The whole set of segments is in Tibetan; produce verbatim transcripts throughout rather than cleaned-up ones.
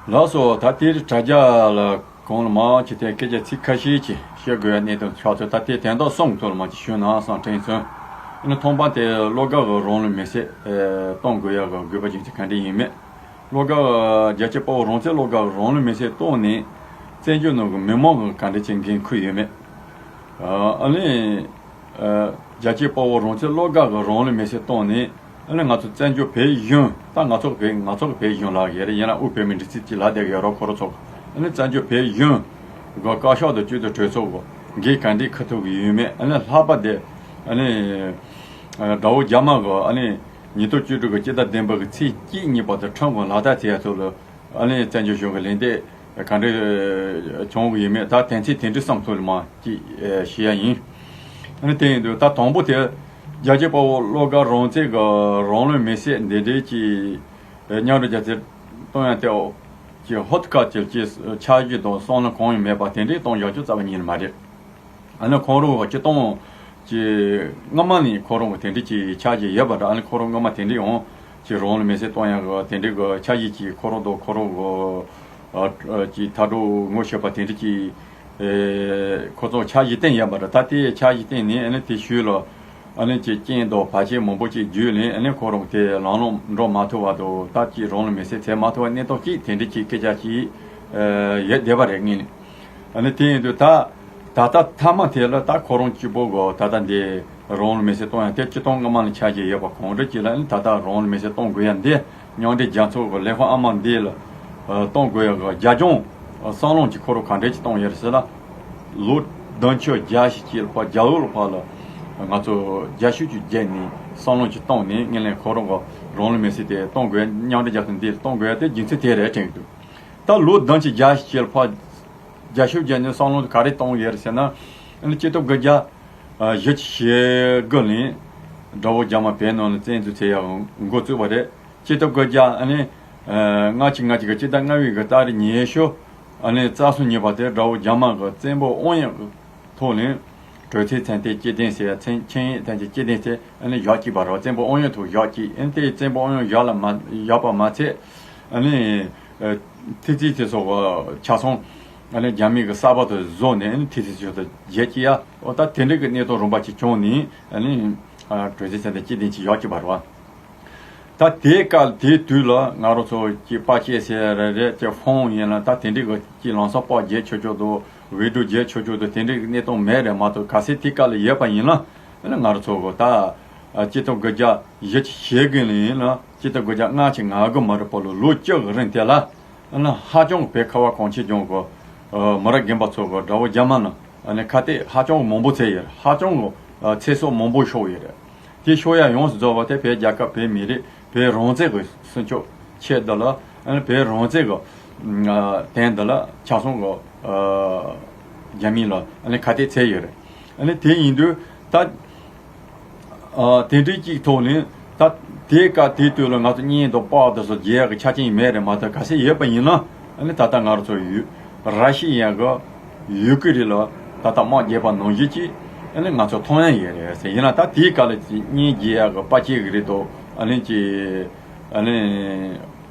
ལགས་སོ། ད་དེ་རིང་དྲ་རྒྱ་ལ་གང་ལ་མང་ཆེ་དེ་སྐད་ཆ་ཚིག་ཁ་ཤས་ཅིག་བཤད་དགོས་ཡ་གནད་དོན་ཆགས་ཚུལ། ད་དེ་དོན་དག་གསུམ་ཐོག་ལ་མང་ཆེ་ཞུས་ན་བསམ་དྲན་སོང་། ཨ་ནི་ཐོག་མ་དེ་བློ་དགའ་གི་རང་ལུས་མེར་སྲེག་ཨེ་གཏོང་དགོས་ཡ་གི་དགོས་པ་རྒྱུ་མཚན་ག་འདྲ་ཡིན་མེད། བློ་དགའ་རྒྱལ་གཅེས་དཔའ་བོ་རང་བཙན་བློ་དགའ་རང་ལུས་མེར་སྲེག་གཏོང་ནས་བཙན་བྱོལ་ནང་གི་མི་མང་གི་ག་འདྲ་ཅིག་འགན་འཁུར་ཡོད་མེད། ཨ་ནི་རྒྱལ་གཅེས་དཔའ་བོ་རང་བཙན་བློ་དགའ་གི་རང་ལུས་མེར་སྲེག་བཏང་ནས། ཨ་ནི་ང་ཚོ་བཙན་བྱོལ་བོད་གཞུང་། ད་ང་ཚོ་བོད་ང་ཚོ་གི་བོད་གཞུང་ལ་ཡོད་རེད། ཡིན་ན་དབུས་བོད་མིའི་སྒྲིག་འཛུགས་ཀྱི་ལ་དེ་ཡོད་རོགས་ཁོ་རང་ཚོ་གི། ཨ་ནི་བཙན་བྱོལ་བོད་གཞུང་གི་བཀའ་ཤག་དང་སྤྱི་འཐུས་གྲོས་ཚོགས་གི་འགན་ག་འདྲས་འཁུར་ཐུབ་ཀྱི་ཡོད་མེད། ཨ་ནི་ལྷག་པ་དེ་ཨ་ནི་དགྲ་བོ་རྒྱ་དམར་གི་ཨ་ནི་ཉིས་སྟོང་བཅུ་དྲུག་གི་སྤྱི་ཟླ་བདུན་པ་གི་ཚེས་གཅིག་གཉིས་བར་དུ་ཁྲིམས་གི་ལག་བསྟར་བྱེད་ཡ་ཚོ་ལ། ཨ་ནི་བཙན་བྱོལ་གཞུང་གི་ལན་འདེབས་ག་འདྲ་བྱུང་གི་ཡོད་མེད། ད་དོན་ཚན་དེ་འདྲ་གསུམ་ཐོག་ལ་མར་ཅིག་ཞུ་ཡ་ཡིན། ཨ་ནི་དེ་ཡིན་དུས་ད་དང་པོ་དེ་རྒྱལ་གཅེས་དཔའ་བོ་བློ་དགའ་རང་བཙན་གྱི་རང་ལུས་མེར་སྲེག་འདི་འདྲའི་ཅིག་མཉམ་འབྲེལ་རྒྱལ་སྤྱིར་གཏོང་ཡ་དེ་ཅིག་ཧོར་ཐུག་ཁ་ཅིག་ཅིག་འཆར་གཞི་དང་བསམ་བློ་གང་ཡང་མེད་པ་དེ་འདྲའི་གཏོང་བཞག་རྒྱུ་རྩ་བ་ཉིད་ནས་མ་རེད། ཨ་ནི་ཁོང་རང་གི་སྤྱི་བཏང་གི་སྔ་མ་ནས་ཁོ་རང་གི་དེ་འདྲ་ཅིག་འཆར་གཞི་ཡོད་པ་འདྲ། ཨ་ནི་ཁོ་རང་སྔ་མ་དེ་འདྲ་ཡང་ཅིག་རང་ལུས་མེར་སྲེག་གཏོང་ཡག་གི་དེ་འདྲ་གི་འཆར་གཞི་ཅིག་ཁོ་རང་དང་ཁོ་རང་གི་ཨ་ཅིག་ཐག་གྲོགས་ངོ་ཤེས་པ་དེ་འདྲ་ཅིག་ཨེ་ཁོ་ཚོ་འཆར་གཞི་བཏིང་ཡོད་པ་འདྲ། ད་དེ་འཆར་གཞི་བཏིང་ནས་ཨ་ནི་དེ་ཤུལ་ལ་ཨ་ནི་ཅིག་རྐྱེན་དང་བར་ཆད་མང་པོ་ཅིག་བརྒྱུད་ནས་ཨ་ནི་ཁོ་རང་དེ་ལམ་ལྷོང་འགྲོ་མ་ཐུབ་པ་དང་། ད་ཅིག་རང་ལུས་མེར་སྲེག་བྱེད་མ་ཐུབ་པ་གནས་སྟངས་ཅིག་དེ་འདྲ་ཅིག་སྐད་ཆ་ཅིག་ཨེ་ཡོད་བསྡད་པ་རེད་སྔོན་ནས། ཨ་ནི་དེ་ཡིན་དུས་ད་ད་ལྟ་མཐའ་མ་དེ་ལ་ད་ཁོ་རང་གཅིག་པོ་གི་ད་ལྟ་འདི་རང་ལུས་མེར་སྲེག་གཏོང་ཡ་དེ་སྤྱི་བཏང་སྔ་མ་ལ་འཆར་གཞི་ཡོད་པ་གང་འདྲ་ཅིག་ལ། ཨ་ནི་ད་ལྟ་རང་ལུས་མེར་སྲེག་གཏོང་དགོས་ཡ་འདི་མཉམ་འབྲེལ་རྒྱལ་ཚོགས་ཀྱི་ལས་ཁུངས་ཨ་མ་འདི་ལ་ཨ་གཏོང་དགོས་ཡ་གི་རྒྱབ་ལྗོངས་བསམ་བློ་ཅིག་ཁོ་རང་ག་འདྲ་ཅིག་གཏོང་ཡོད་རེད་ཟེར་ན། ལོ་བདུན་ཅུ་བརྒྱད་ཅུ་ཅིག་ལ་ཕར་རྒྱ་བོད་ལ་ཕར་ལ་ང་ཚོ་རྒྱབ་སྐྱོར་ཅིག་བརྒྱབ་ནས་བསམ་བློ་ཅིག་བཏང་ནས་ངེད་ལ་ཁོ་རང་གི་རང་ལུས་མེར་སྲེག་དེ་གཏོང་དགོས་ཡ། མཉམ་འབྲེལ་རྒྱལ་ཚོགས་འདི་ལ་གཏོང་དགོས་ཡ་དེ་རྒྱུ་མཚན་དེ་རེད་དྲན་གྱི་འདུག་ད་ལོ་བདུན་ཅུ་བརྒྱད་ཅུ་ཅིག་ལ་ཕར་རྒྱབ་སྐྱོར་བརྒྱབ་ནས་བསམ་བློ་ག་རེ་བཏང་ཡོད་རེད་ཟེར་ན། ཨ་ནི་སྤྱི་ལོ་དགུ་བརྒྱ་བཞི་བཅུ་ཞེ་དགུ་ལོར་དགྲ་བོ་རྒྱ་དམར་བོད་ནང་ལ་བཙན་འཛུལ་བྱེད་ཡག་འགོ་བཙུགས་པ་རེད། སྤྱི་ལོ་དགུ་བརྒྱ་ཨ་ནི་ལྔ་བཅུ་ང་གཅིག་གི་སྤྱི་ཟླ་ལྔ་པའི་གི་ཏ་རིག་ཉི་ཤུ་ཨ་ནི་རྩ་གསུམ་ཉིན་པ་དེ་དགྲ་བོ་རྒྱ་དམར་གི་བཙན་པོ་དབང་ཡོད་གི་ཐོག་ནས་གྲོས་ཚོགས་ཚན་ཏེ་སྐྱེ་ལྡན་ཟེར་ཡ་ཚན་ཆིངས་ཡིག་ཐམས་ཅད་སྐྱེ་ལྡན་ཟེར་ཨ་ནི་བཞག་བཅུག་པ་རེད། བཙན་པོ་དབང་ཡོད་ཐོག་བཞག་བཅུག་ཨ་ནི་དེ་བཙན་པོ་དབང་ཡོད་བཞག་ལ་མ་བཞག་པ་མ་ཚད། ཨ་ནི་ཨ་ཐི་ཙི་ཙི་སོགས་ཆ་ཚང་ཨ་ནི་རྒྱ་མི་གི་ས་བབ་ཏུ་བཟོས་ནས་ཨ་ནི་ཐི་ཙི་ཙི་སོགས་དུ་བརྗེ་བཅུག་ཡ། འོ་ད་དེ་འདྲ་གི་གནས་སྟངས་རིམ་པ་ཅིག་བྱུང་ནས་ཨ་ནི་ཨ་གྲོས་ཚོགས་ཚན་ཏེ་སྐྱེ་ལྡན་ཅིག་བཞག་བཅུག་པ་རེད་བ། ད་དེའི་སྐབས་དེའི་དུས་ལ་ང་རང་ཚོ་ཀྱི་པར་ཆས་ཟེར་རེད་རེད་ཀྱི་ཕོན་ཡིན་ལ་ད་དེ་འདྲའི་གི་ཀྱི་ལམ་སང་པར་རྒྱག་ཆོག་ཆོག་དང་བི་ཌིའོ་རྒྱག་ཆོག་ཆོག་དང་དེ་འདྲའི་གི་གནས་སྟངས་མེད་རེད་མ་གཏོགས། གལ་སྲིད་དེའི་སྐབས་ལ་ཡོད་པ་ཡིན་ན་ཨ་ནི་ང་རང་ཚོ་གི་ད་ཨ་སྤྱི་ལོ་དགུ་བརྒྱ་བཞི་བཅུ་ཞེ་དགུ་ལ་ཡིན་ན་སྤྱི་ལོ་དགུ་བརྒྱ་ལྔ་བཅུ་ང་དགུ་མ་རེད་པ་ལོ་ལོ་བཅུ་གི་རིང་དེ་ལ་ཨ་ནི་ཧ་ཅང་བོད་ཁ་བ་གངས་ཅན་ལྗོངས་གི་ཨ་མི་རབས་རྒན་པ་ཚོ་གི་དགྲ་བོ་རྒྱ་དམར་ནང་ཨ་ནི་ཁ་གཏད་ཧ་ཅང་མང་པོ་བྱས་ཡོད་རེད། ཧ་ཅང་གི་ཨ་ཚེ་སྲོག་མང་པོ་ཤོར་ཡོད་རེད། དེ་ཤོར་ཡ་ཡོངས་སུ་རྫོགས་པ་དེ་བོད་རྒྱལ་ཁབ་བོད་མི་རིགས་བོད་རང་བཙན་གྱི་སྲུང་སྐྱོབ་ཆེད་དུ་ལ་ཨ་ནི་བོད་རང་བཙན་གྱི་ཨ་དོན་དུ་ལ་ཆ་ཚང་གི་ཨ་རྒྱ་མི་ལ་ཨ་ནི་ཁ་གཏད་བྱས་ཡོད་རེད། ཨ་ནི་དེ་ཡིན་དུས་ད་ཨ་དེ་འདྲའི་གཅིག་ཐོག་ནས་ད་དེའི་སྐབས་དེའི་དུས་ལ་ང་ཚོ་བརྙན་དང་པར་དེ་ཚོ་རྒྱག་གི་ཆ་རྐྱེན་མེད་རེད་མ་གཏོགས། གལ་སྲིད་ཡོད་པ་ཡིན་ན་ཨ་ནི་ད་ལྟ་ང་རང་ཚོ་ཡུ་ར་ཤི་ཡ་གི་ཡུ་ཀེ་རེན་ལ་ད་ལྟ་དམག་རྒྱག་པ་ནང་བཞིན་གྱི་ཨ་ནི་ང་ཚོ་མཐོང་ཡ་ཡོད་རེད་ཟེར། ཡིན་ན་ད་དེའི་སྐབས་ལ་ཅིག་བརྙན་རྒྱག་ཡ་གི་པར་ཆས་ཀྱི་རིགས་དང་ཨ་ནི་ཅིག་ཨ་ནི་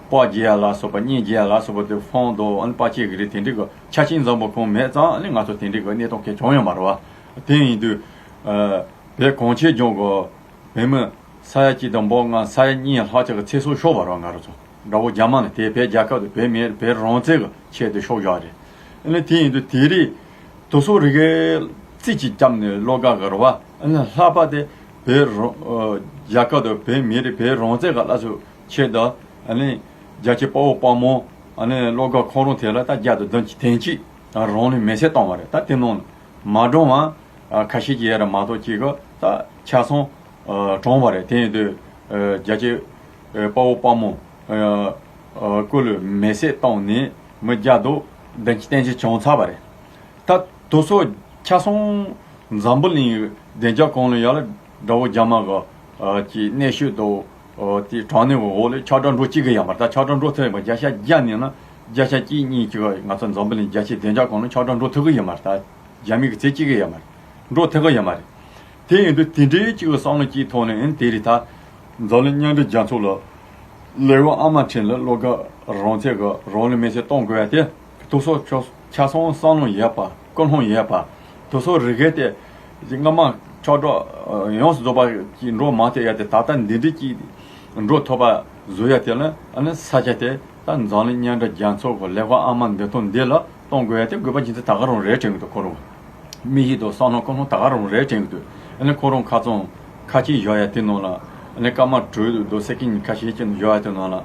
པར་རྒྱག་ཡ་ལ་སོགས་པ་བརྙན་རྒྱག་ཡ་ལ་སོགས་པ་དེ་ཕོན་དང་ཨ་ནི་པར་ཆས་ཀྱི་རིགས་དེ་འདྲའི་གི་ཆ་རྐྱེན་འཛོམས་པོ་གང་མེད་ཙང་ཨ་ནི་ང་ཚོ་དེ་འདྲའི་གི་གནས་སྟངས་གང་བྱུང་ཡོད་མ་རེད་བ། དེ་ཡིན་དུས་ཨ་བོད་གངས་ཅན་ལྗོངས་གི་བོད་མི་ས་ཡ་གཅིག་དང་འབུམ་ལྔ་ས་ཡ་གཉིས་ལྷག་ཅིག་གི་ཚེ་སྲོག་ཤོར་བ་རེད་ང་རང་ཚོ། དགྲ་བོ་རྒྱ་དམར་ནས་དེ་བོད་རྒྱལ་ཁབ་དང་བོད་མི་བོད་རང་བཙན་གྱི་ཆེད་དུ་ཤོར་བཞག་རེད། ཨ་ནི་དེ་ཡིན་དུས་དེ་རིང་དུས་ཚོད་རེ་གའི་རྩིས་ཀྱིས་བརྒྱབ་ནས་བློ་དགའ་གི་རེད་བ། ཨ་ནི་ལྷག་པར་དེ་བོད་རང་རྒྱལ་ཁབ་དང་བོད་མི་རིགས་བོད་རང་བཙན་གྱི་སླར་གསོ་ཆེད་དུ་ཨ་ནི་རྒྱལ་གཅེས་དཔའ་བོ་དཔའ་མོ་ཨ་ནི་བློ་དགའ་ཁོང་རང་དེ་ལ་ད་བརྒྱ་དང་བདུན་ཅུ་དོན་གཅིག་རང་ལུས་མེར་སྲེག་བཏང་བ་རེད། ད་དེ་ནང་མ་གྲོངས་པ་ཁ་ཤས་ཀྱི་ཡ་ར་མ་གཏོགས་ཅིག་གི་ད་ཆ་ཚང་གྲོངས་པ་རེད། དེ་ཡིན་དུས་རྒྱལ་གཅེས་དཔའ་བོ་དཔའ་མོ་སྐུ་ལུས་མེར་སྲེག་བཏང་ནས་མི་བརྒྱ་དང་བདུན་ཅུ་དོན་གཅིག་བྱུང་ཚར་བ་རེད། ད་དུས་ཚོད་ཆ་ཚང་འཛམ་བུ་གླིང་བདེ་འཇགས་ཀུང་སི་ལ་ཡ་ལ་དགྲ་བོ་རྒྱ་དམར་གི་ཀྱི་གནོན་ཤུགས་དང་དེ་དྲག་གནོན་གི་འོག་ལ་ཁྱབ་བསྒྲགས་འགྲོ་བཅུག་གི་ཡོད་མ་རེད། ད་ཁྱབ་བསྒྲགས་འགྲོ་ཐུབ་ཡོད་མ་རེད། བརྒྱ་ཆ་བརྒྱ་ནས་ན་བརྒྱ་ཆ་གཅིག་གཉིས་ཀྱི་ང་ཚོ་འཛམ་བུ་གླིང་རྒྱལ་སྤྱིའི་བདེ་འཇགས་ཀུང་སི་ལ་ཁྱབ་བསྒྲགས་འགྲོ་ཐུབ་གི་ཡོད་མ་རེད། ད་རྒྱ་མི་གི་རྩིས་བཅུག་གི་ཡོད་མ་རེད། འགྲོ་ཐུབ་གི་ཡོད་མ་རེད། དེ་ཡིན་དུས་དེ་འདྲའི་གཅིག་གི་བསམ་བློ་གཅིག་ཐོག་ནས་ཨེ་དེ་རིང་ད་འཛམ་གླིང་མཉམ་འབྲེལ་རྒྱལ་ཚོགས་ལ་ ལས་ཁུངས་ཨ་མ་ཁྲིན་ལ་བློ་དགའ་རང་བཙན་གྱི་རང་ལུས་མེར་སྲེག་གཏོང་དགོས་ཡ་དེ། དུ་སོ་ཆོ་ཆ་ཚང་བསམ་བློ་ཡོད་པ། ཀུན་སློང་ཡོད་པ། དུ་སོ་རི་གེ་དེ་སྔ་མ་ཆགས་སྒྲ་ཡོངས་སུ་རྫོགས་པ་ཅིག་འགྲོ་མ་ཐུབ་ཡ་དེ། ད་ལྟ་འདི་འདྲ་ཅིག་འགྲོ་ཐུབ་པ་བཟོ་ཡ་དེ་ལ་ཨ་ནི་ས་ཆ་དེ་ད་འཛམ་གླིང་མཉམ་འབྲེལ་རྒྱལ་ཚོགས་ཀྱི་ལས་ཁུངས་ཨ་མ་འདི་ཐོག་འདི་ལ་གཏོང་དགོས་ཡ་དེ་དགོས་པ་ཇི་ཙམ་ད་ག་རང་རེད་དྲན་གི་འདུག་ཁོ་རང་། མི་ཡིས་དང་བསམ་བློ་ཀུན་སློང་ད་ག་རང་རེད་དྲན་གི་འདུག་ཨ་ནི་ཁོ་རང་ཁ་ཚང་ཁ་ཆེ་བཞག་ཡ་དེ་ནང་ལ། ཨ་ནི་སྐར་མ་དྲུག་དང་སེ་ཀེན་ཁ་ཤས་ཅིག་བཞག་ཡ་དེ་ནང་ལ་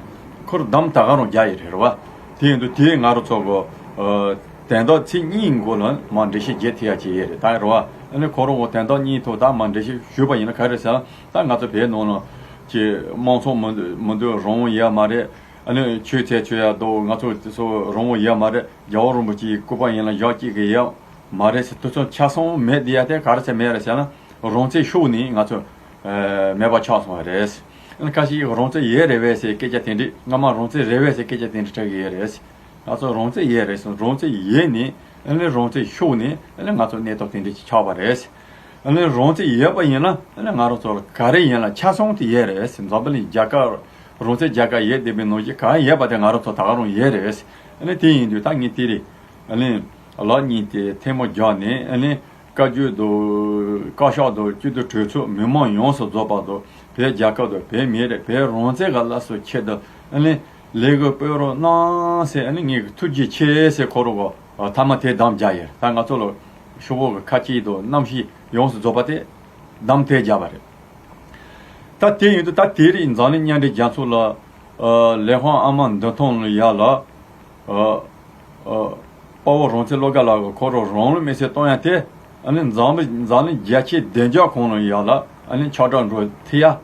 ཁོར་གདམ་ད་ག་རང་རྒྱག་ཡི་རེད་རེད་བ། དེ་ཡིན་དུས་དེ་ང་རང་ཚོ་གི་དན་རྟགས་ཚེས་གཉིས་འགོ་ལ་མར་འགྲེལ་བཤད་བརྒྱབ་ཐུབ་ཡ་ཅིག་ཡོད་རེད་ད་རེད་བ། ཨ་ནི་ཁོ་རང་གི་དན་རྟགས་གཉིས་ཐོག་ད་མར་འགྲེལ་བཤད་ཞུས་པ་ཡིན་ན་ག་རེ་ཟེར་ན། ད་ང་ཚོ་བོད་ནང་ལ་ཀྱི་དམངས་གཙོ་མི་འདུག་མི་འདུག་རང་དབང་ཡོད་མ་རེད། ཨ་ནི་ཆོས་དད་བྱེད་ཡ་དང་ང་ཚོ་དེ་ཚོ་རང་དབང་ཡོད་མ་རེད། རྒྱལ་བ་རིན་པོ་ཆེའི་སྐུ་པར་ཡིན་ལ་བཞག་བཅུག་གི་ཡོད་མ་རེད་ཟེར། དེ་ཚོ་ཆ་ཚང་མེད་བསྡད་ཡ་དེ་ག་རེ་ཟེར་མེད་རེད་ཟེར་ན། རང་བཙན་ཤོར་ནས་ང་ཚོ་ཨ་མེད་པ་ཆགས་སོང་བ་རེད། ཨ་ནི་ཁ་ཤས་ཀྱིས་རང་བཙན་ཡོད་རེད་བས་ཟེར་སྐད་ཆ་དེ་འདྲ། སྔ་མ་རང་བཙན་རེད་བས་ཟེར་སྐད་ཆ་དེ་འདྲ་འཁྲབ་གི་ཡོད་རེད། ང་ཚོ་རང་བཙན་ཡོད་རེད་ཟེར། རང་བཙན་ཡོད་ནས་ཨ་ནི་རང་བཙན་ཤོར་ནས་ཨ་ནི་ང་ཚོ་གནས་སྟངས་དེ་འདྲ་ཅིག་ཆགས་པ་རེད། ཨ་ནི་རང་བཙན་ཡོད་པ་ཡིན་ན་ཨ་ནི་ང་རང་ཚོ་ལ་ག་རེ་ཡིན་ལ་ཆ་ཚང་དེ་ཡོད་རེད་ཟེར། འཛམ་བུ་གླིང་རྒྱལ་ཁབ་རང་བཙན་རྒྱལ་ཁབ་ཡོད་བསྡད་པའི་ནང་བཞིན་གང་ཡོད་པ་དེ་ང་རང་ཚོ་ད་ག་རང་ཡོད་རེད། ཨ་ནི་དེ་ཡིན་དུས་ད་ངས་དེ་རིང་ཨ་ནི་ལག་གཉིས་དེ་ཐལ་མོ་སྦྱར་ནས། ཨ་ནི་བཀའ་བརྒྱུད་དང་བཀའ་ཤག་དང་སྤྱི་འཐུས་གྲོས་ཚོགས་མི་མང་ཡོངས་སུ་རྫོགས་པ་དང་བོད་རྒྱལ་ཁབ་དང་བོད་མི་རིགས་བོད་རང་བཙན་གྱི་སླར་གསོའི་ཆེད་དུ་ཨ་ནི་ལས་འགུལ་སྤེལ་རོགས་གནང་ཟེར། ཨ་ནི་ངས་ཐུགས་རྗེ་ཆེ་ཟེར་ཁོ་རང་གི་མཐའ་མ་དེ་གདམ་རྒྱག་ཡོད། ད་ང་ཚོ་ལ་ཤོག་བུ་གི་ཁ་ཆེ་དང་རྣམ་ཤེས་ཡོངས་སུ་རྫོགས་པ་དེ་གདམ་དེ་རྒྱག་པ་རེད། ད་དེ་ཡིན་དུས་ད་དེ་རིང་འཛམ་གླིང་མཉམ་འབྲེལ་རྒྱལ་ཚོགས་ལ་ཨ་ལས་ཁུངས་ཨ་མ་འདི་ཐོག་ལ་ཡ་ལ་ཨ་ཨ་དཔའ་བོ་རང་བཙན་བློ་དགའ་ལགས་ཀྱིས་ཁོ་རང་རང་ལུས་མེར་སྲེག་གཏོང་ཡ་དེ། ཨ་ནི་འཛམ་བུ་འཛམ་གླིང་རྒྱལ་སྤྱིའི་བདེ་འཇགས་ཁང་ལ་ཡ་ལ་ཨ་ནི་ཁྱབ་བསྒྲགས་འགྲོ་ཐུབ་ཡ།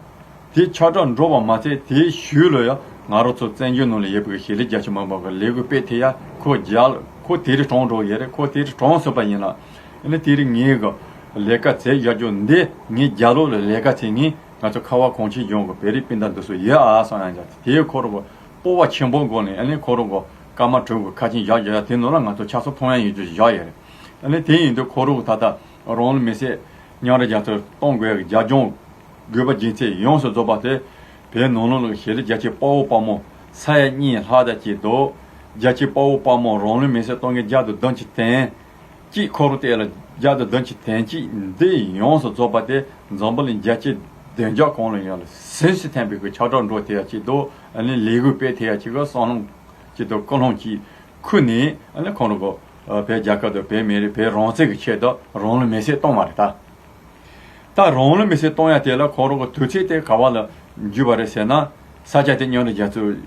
དེ་ཁྱབ་བསྒྲགས་འགྲོ་བ་མ་ཚད་དེའི་གཞུག་ལ་ཡ་ང་རང་ཚོ་བཙན་བྱོལ་ནང་ལ་ཡོད་པའི་གཞིས་ལུས་རྒྱ་ཆེ་མི་མང་གི་ལས་འགུལ་སྤེལ་ཐུབ་ཡ། ཁོ་རྒྱལ་ཁོ་དེ་རིང་གྲོངས་འགྲོ་ཡོད་རེད། ཁོ་དེ་རིང་གྲོངས་སོང་པ་ཡིན་ན་ཨ་ནི་དེ་རིང་ངས་གི་ལས་ཀ་བྱེད་བཞག་རྒྱུ་འདི། ངའི་རྒྱབ་ལོགས་ལ་ལས་ཀ་བྱེད་མཁན་ང་ཚོ་ཁ་བ་གངས་ཅན་ལྗོངས་ཀྱི་བོད་རིགས་སྤུན་ཟླ་འདི་ཚོ་ཡོད་ཨ་བསམ་ཡང་བྱས། དེའི་ཁོ་རང་གི་སྤོབས་པ་ཆེན་པོ་སྒོ་ནས་ཨ་ནི་ཁོ་རང་གི་སྐར་མ་དྲུག་གི་ཁ་ཆེམས་བཞག་བཞག་ཡ་དེ་ནང་ལ་ང་ཚོ་ཆ་ཚང་མཐོང་ཡ་ཡོད་རྒྱུ་བཞག་ཡོད་རེད། ཨ་ནི་དེ་ཡིན་དུས་ཁོ་རང་གི་ད་ལྟ་རང་ལུས་མེར་སྲེག་མཉམ་འབྲེལ་རྒྱལ་ཚོགས་གཏོང་དགོས་ཡ་གི་རྒྱབ་ལྗོངས་དགོས་པ་རྒྱུ་མཚན་ཡོངས་སུ་རྫོགས་པ་དེ། བོད་ནང་ལོགས་ལ་གཞིས་ལུས་རྒྱ་ཆེ་དཔའ་བོ་དཔའ་མོ་ས་ཡ་གཉིས་ལྷག་ཙམ་ཅིག་འདུག་རྒྱ་ཆེ་དཔའ་བོ་དཔའ་མོ་རང་ལུས་མེར་སྲེག་གཏོང་མཁན་བརྒྱ་དང་བདུན་ཅུ་དོན་གཅིག་ཁོ་རང་དེ་ལ་བརྒྱ་དང་བདུན་ཅུ་དོན་གཅིག་འདི་ཡོངས་སུ་རྫོགས་པ་དེ་འཛམ་བུ་གླིང་རྒྱལ་སྤྱིའི་བདེ་འཇགས་ཁང་ལ་ཡང་ལ་ཟིན་སྲིད་ཐན་པའི་གི་ཁྱབ་བསྒྲགས་འགྲོ་ཐུབ་ཡ་ཅིག་འདུག་ཨ་ནི་ལས་འགུལ་སྤེལ་ཐུབ་ཡ་ཅིག་གི་བསམ་བློ་ཅིག་དང་ཀུན་སློང་ཅིག་ཁུར་ནས། ཨ་ནི་ཁོང་རང་གི་བོད་རྒྱལ་ཁབ་དང་བོད་མི་རིགས་བོད་རང་བཙན་གྱི་ཆེད་དུ་རང་ལུས་མེར་སྲེག་གཏོང་བ་རེད་ད། ད་རང་ལུས་མེར་སྲེག་གཏོང་ཡ་དེ་ལ་ཁོང་རང་གི་དུས་ཚོད་དེ་ག་བ་ལ་འཇུས་པ་རེད་ཟེར་ན། ས་ཆ་དེ་མཉམ་འབྲེལ་རྒྱལ་ཚོགས་